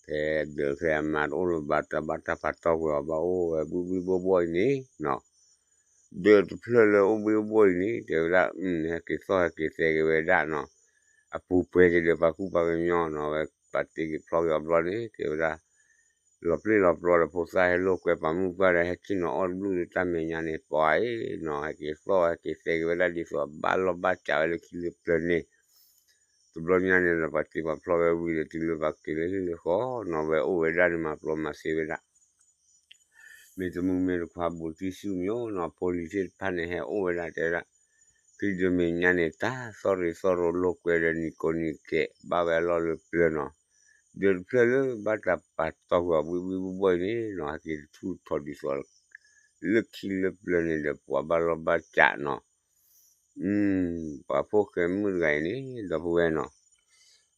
ဖဲဒၢးဖဲအမါတအိၣ်လၢၤဘၣ် တၢ်ဘၣ်တၢ်ပာ်တီၢ်ကွံာ်အီၤဘၣ်အိၣ်ဝဲဘှံဘှံဘှီဘှီအံၤန့ၣ်နီၤ, ဒၢးတဖျၢၣ်လၢအိၣ်ဘှံဘှီအံၤန့ၣ် တဲဝဲဒၣ် ဟဲက့ၤသီၣ်ဟဲက့ၤသဲက့ၤဝဲဒၣ်နီၤ, အပူၤပှဲၤက့ၤဒီးပှၤကူပှၤကညီနီၤ ဝဲပာ်တ့က့ၤဖျီက့ၤအီၤဘျီန့ၣ် တဲဝဲဒၣ် လီၤပျံၤလီၤပျီဒီးဖိသၣ်ဟဲလိာ်ကွဲပာ်မုၢ်ပှၢ်ဒီး ဟဲဆ့ၣ်နီၤအီၣ်တဘျုးလၢတၢ်မဲာ်ညါန့ၣ် ပှၤအံၤနီၤ ဟဲက့ၤသီၣ်ဟဲက့ၤသဲက့ၤဝဲဒၣ်ဒ်သိးအဘၣ်လီၢ်ဘၣ်စးဝဲလၢခံလၢပျၢၤန့ၣ် တဘျီညါန့ၣ်ဒီး ပှၤတ့ပှၤဖျီဝဲဝံၤဒီး တုၤလၢပှၤက့ၤလၢဟံၣ်လၢဃီနီၤ ဝဲအိၣ်ဝဲဒၣ်န့ၣ် မၤပျီမၤစ့ဝဲဒၣ် မ့ၢ်တမုၢ်မ့ၢ်တခွါဘူးတံၢ်ဆူၣ်မၠိနီၤ ဖိလံၤသ့ၣ်တဖၣ်န့ၣ် ဟဲအိၣ်ဝဲဒၣ်တဲဝဲဒၣ် ဖံဒီးမဲာ်ညါန့ၣ် တၢ်သီၣ်ရ့သီၣ်ရိၤလိာ်ကွဲဒီးနံၤကိးနံၤကဲး ဘၣ်ဝဲအလီၢ်လၢပျၢၤနီၤ ဒၢးတဖျၢၣ်လၢဘၣ်တၢ်ပာ်တီၢ်ကွံာ်အီၤဘှံဘှံဘှီဘှီအံၤန့ၣ်နီၤ ဟဲက့ၤတထူၣ်ထီၣ်ဒ်သိး လၢခံလၢပျၢၤန့ၣ်ဒီး ပှၤဘၣ်လီၢ်ဘၣ်စးနီၤ ပှၤဖိၣ်ဃဲမုၣ်တဂၤအံၤန့ၣ် ဒီပုၢ်ဝဲၢ်နီၤ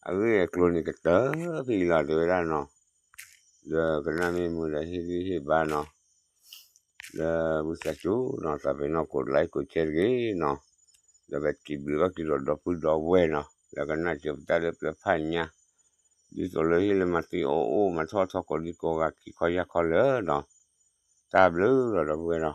အဂ့ၢ်အကျိၤန့ၣ်ကတၢၢ်ဖဲအံၤလီၤ တဲဝဲဒၣ်နီၤ ဒီးကနၣ်မ့ၢ်မုာ်ဒီးဟ့ၣ်ဂံၢ်ဟ့ၣ်ဘါနီၤ ဒီးဝံသးစူၤနီၤ သးပ့ၤနီၣ်ကိးlikeကိးshareတဂ့ၤနီၤ ဒီးပစံးဘျုးဘၣ်က့ၤဒီးဒီပုၢ်ဒီဝဲၢ်နီၤ လၢကနၣ်စၢၤပတၢ်လၢပျၢၤဖးညါ ဒ်သိးလၢဟ့ၣ်လၢမၤသ့အီၣ်အိၣ်မၤထီၣ်ထီၣ်ကိးဒံကိးဂၤခံခီယၢ်ခီလၢာ်နီၤ တၢ်ဘျုးလီၤဒီပုၢ်ဝဲၢ်နီၤ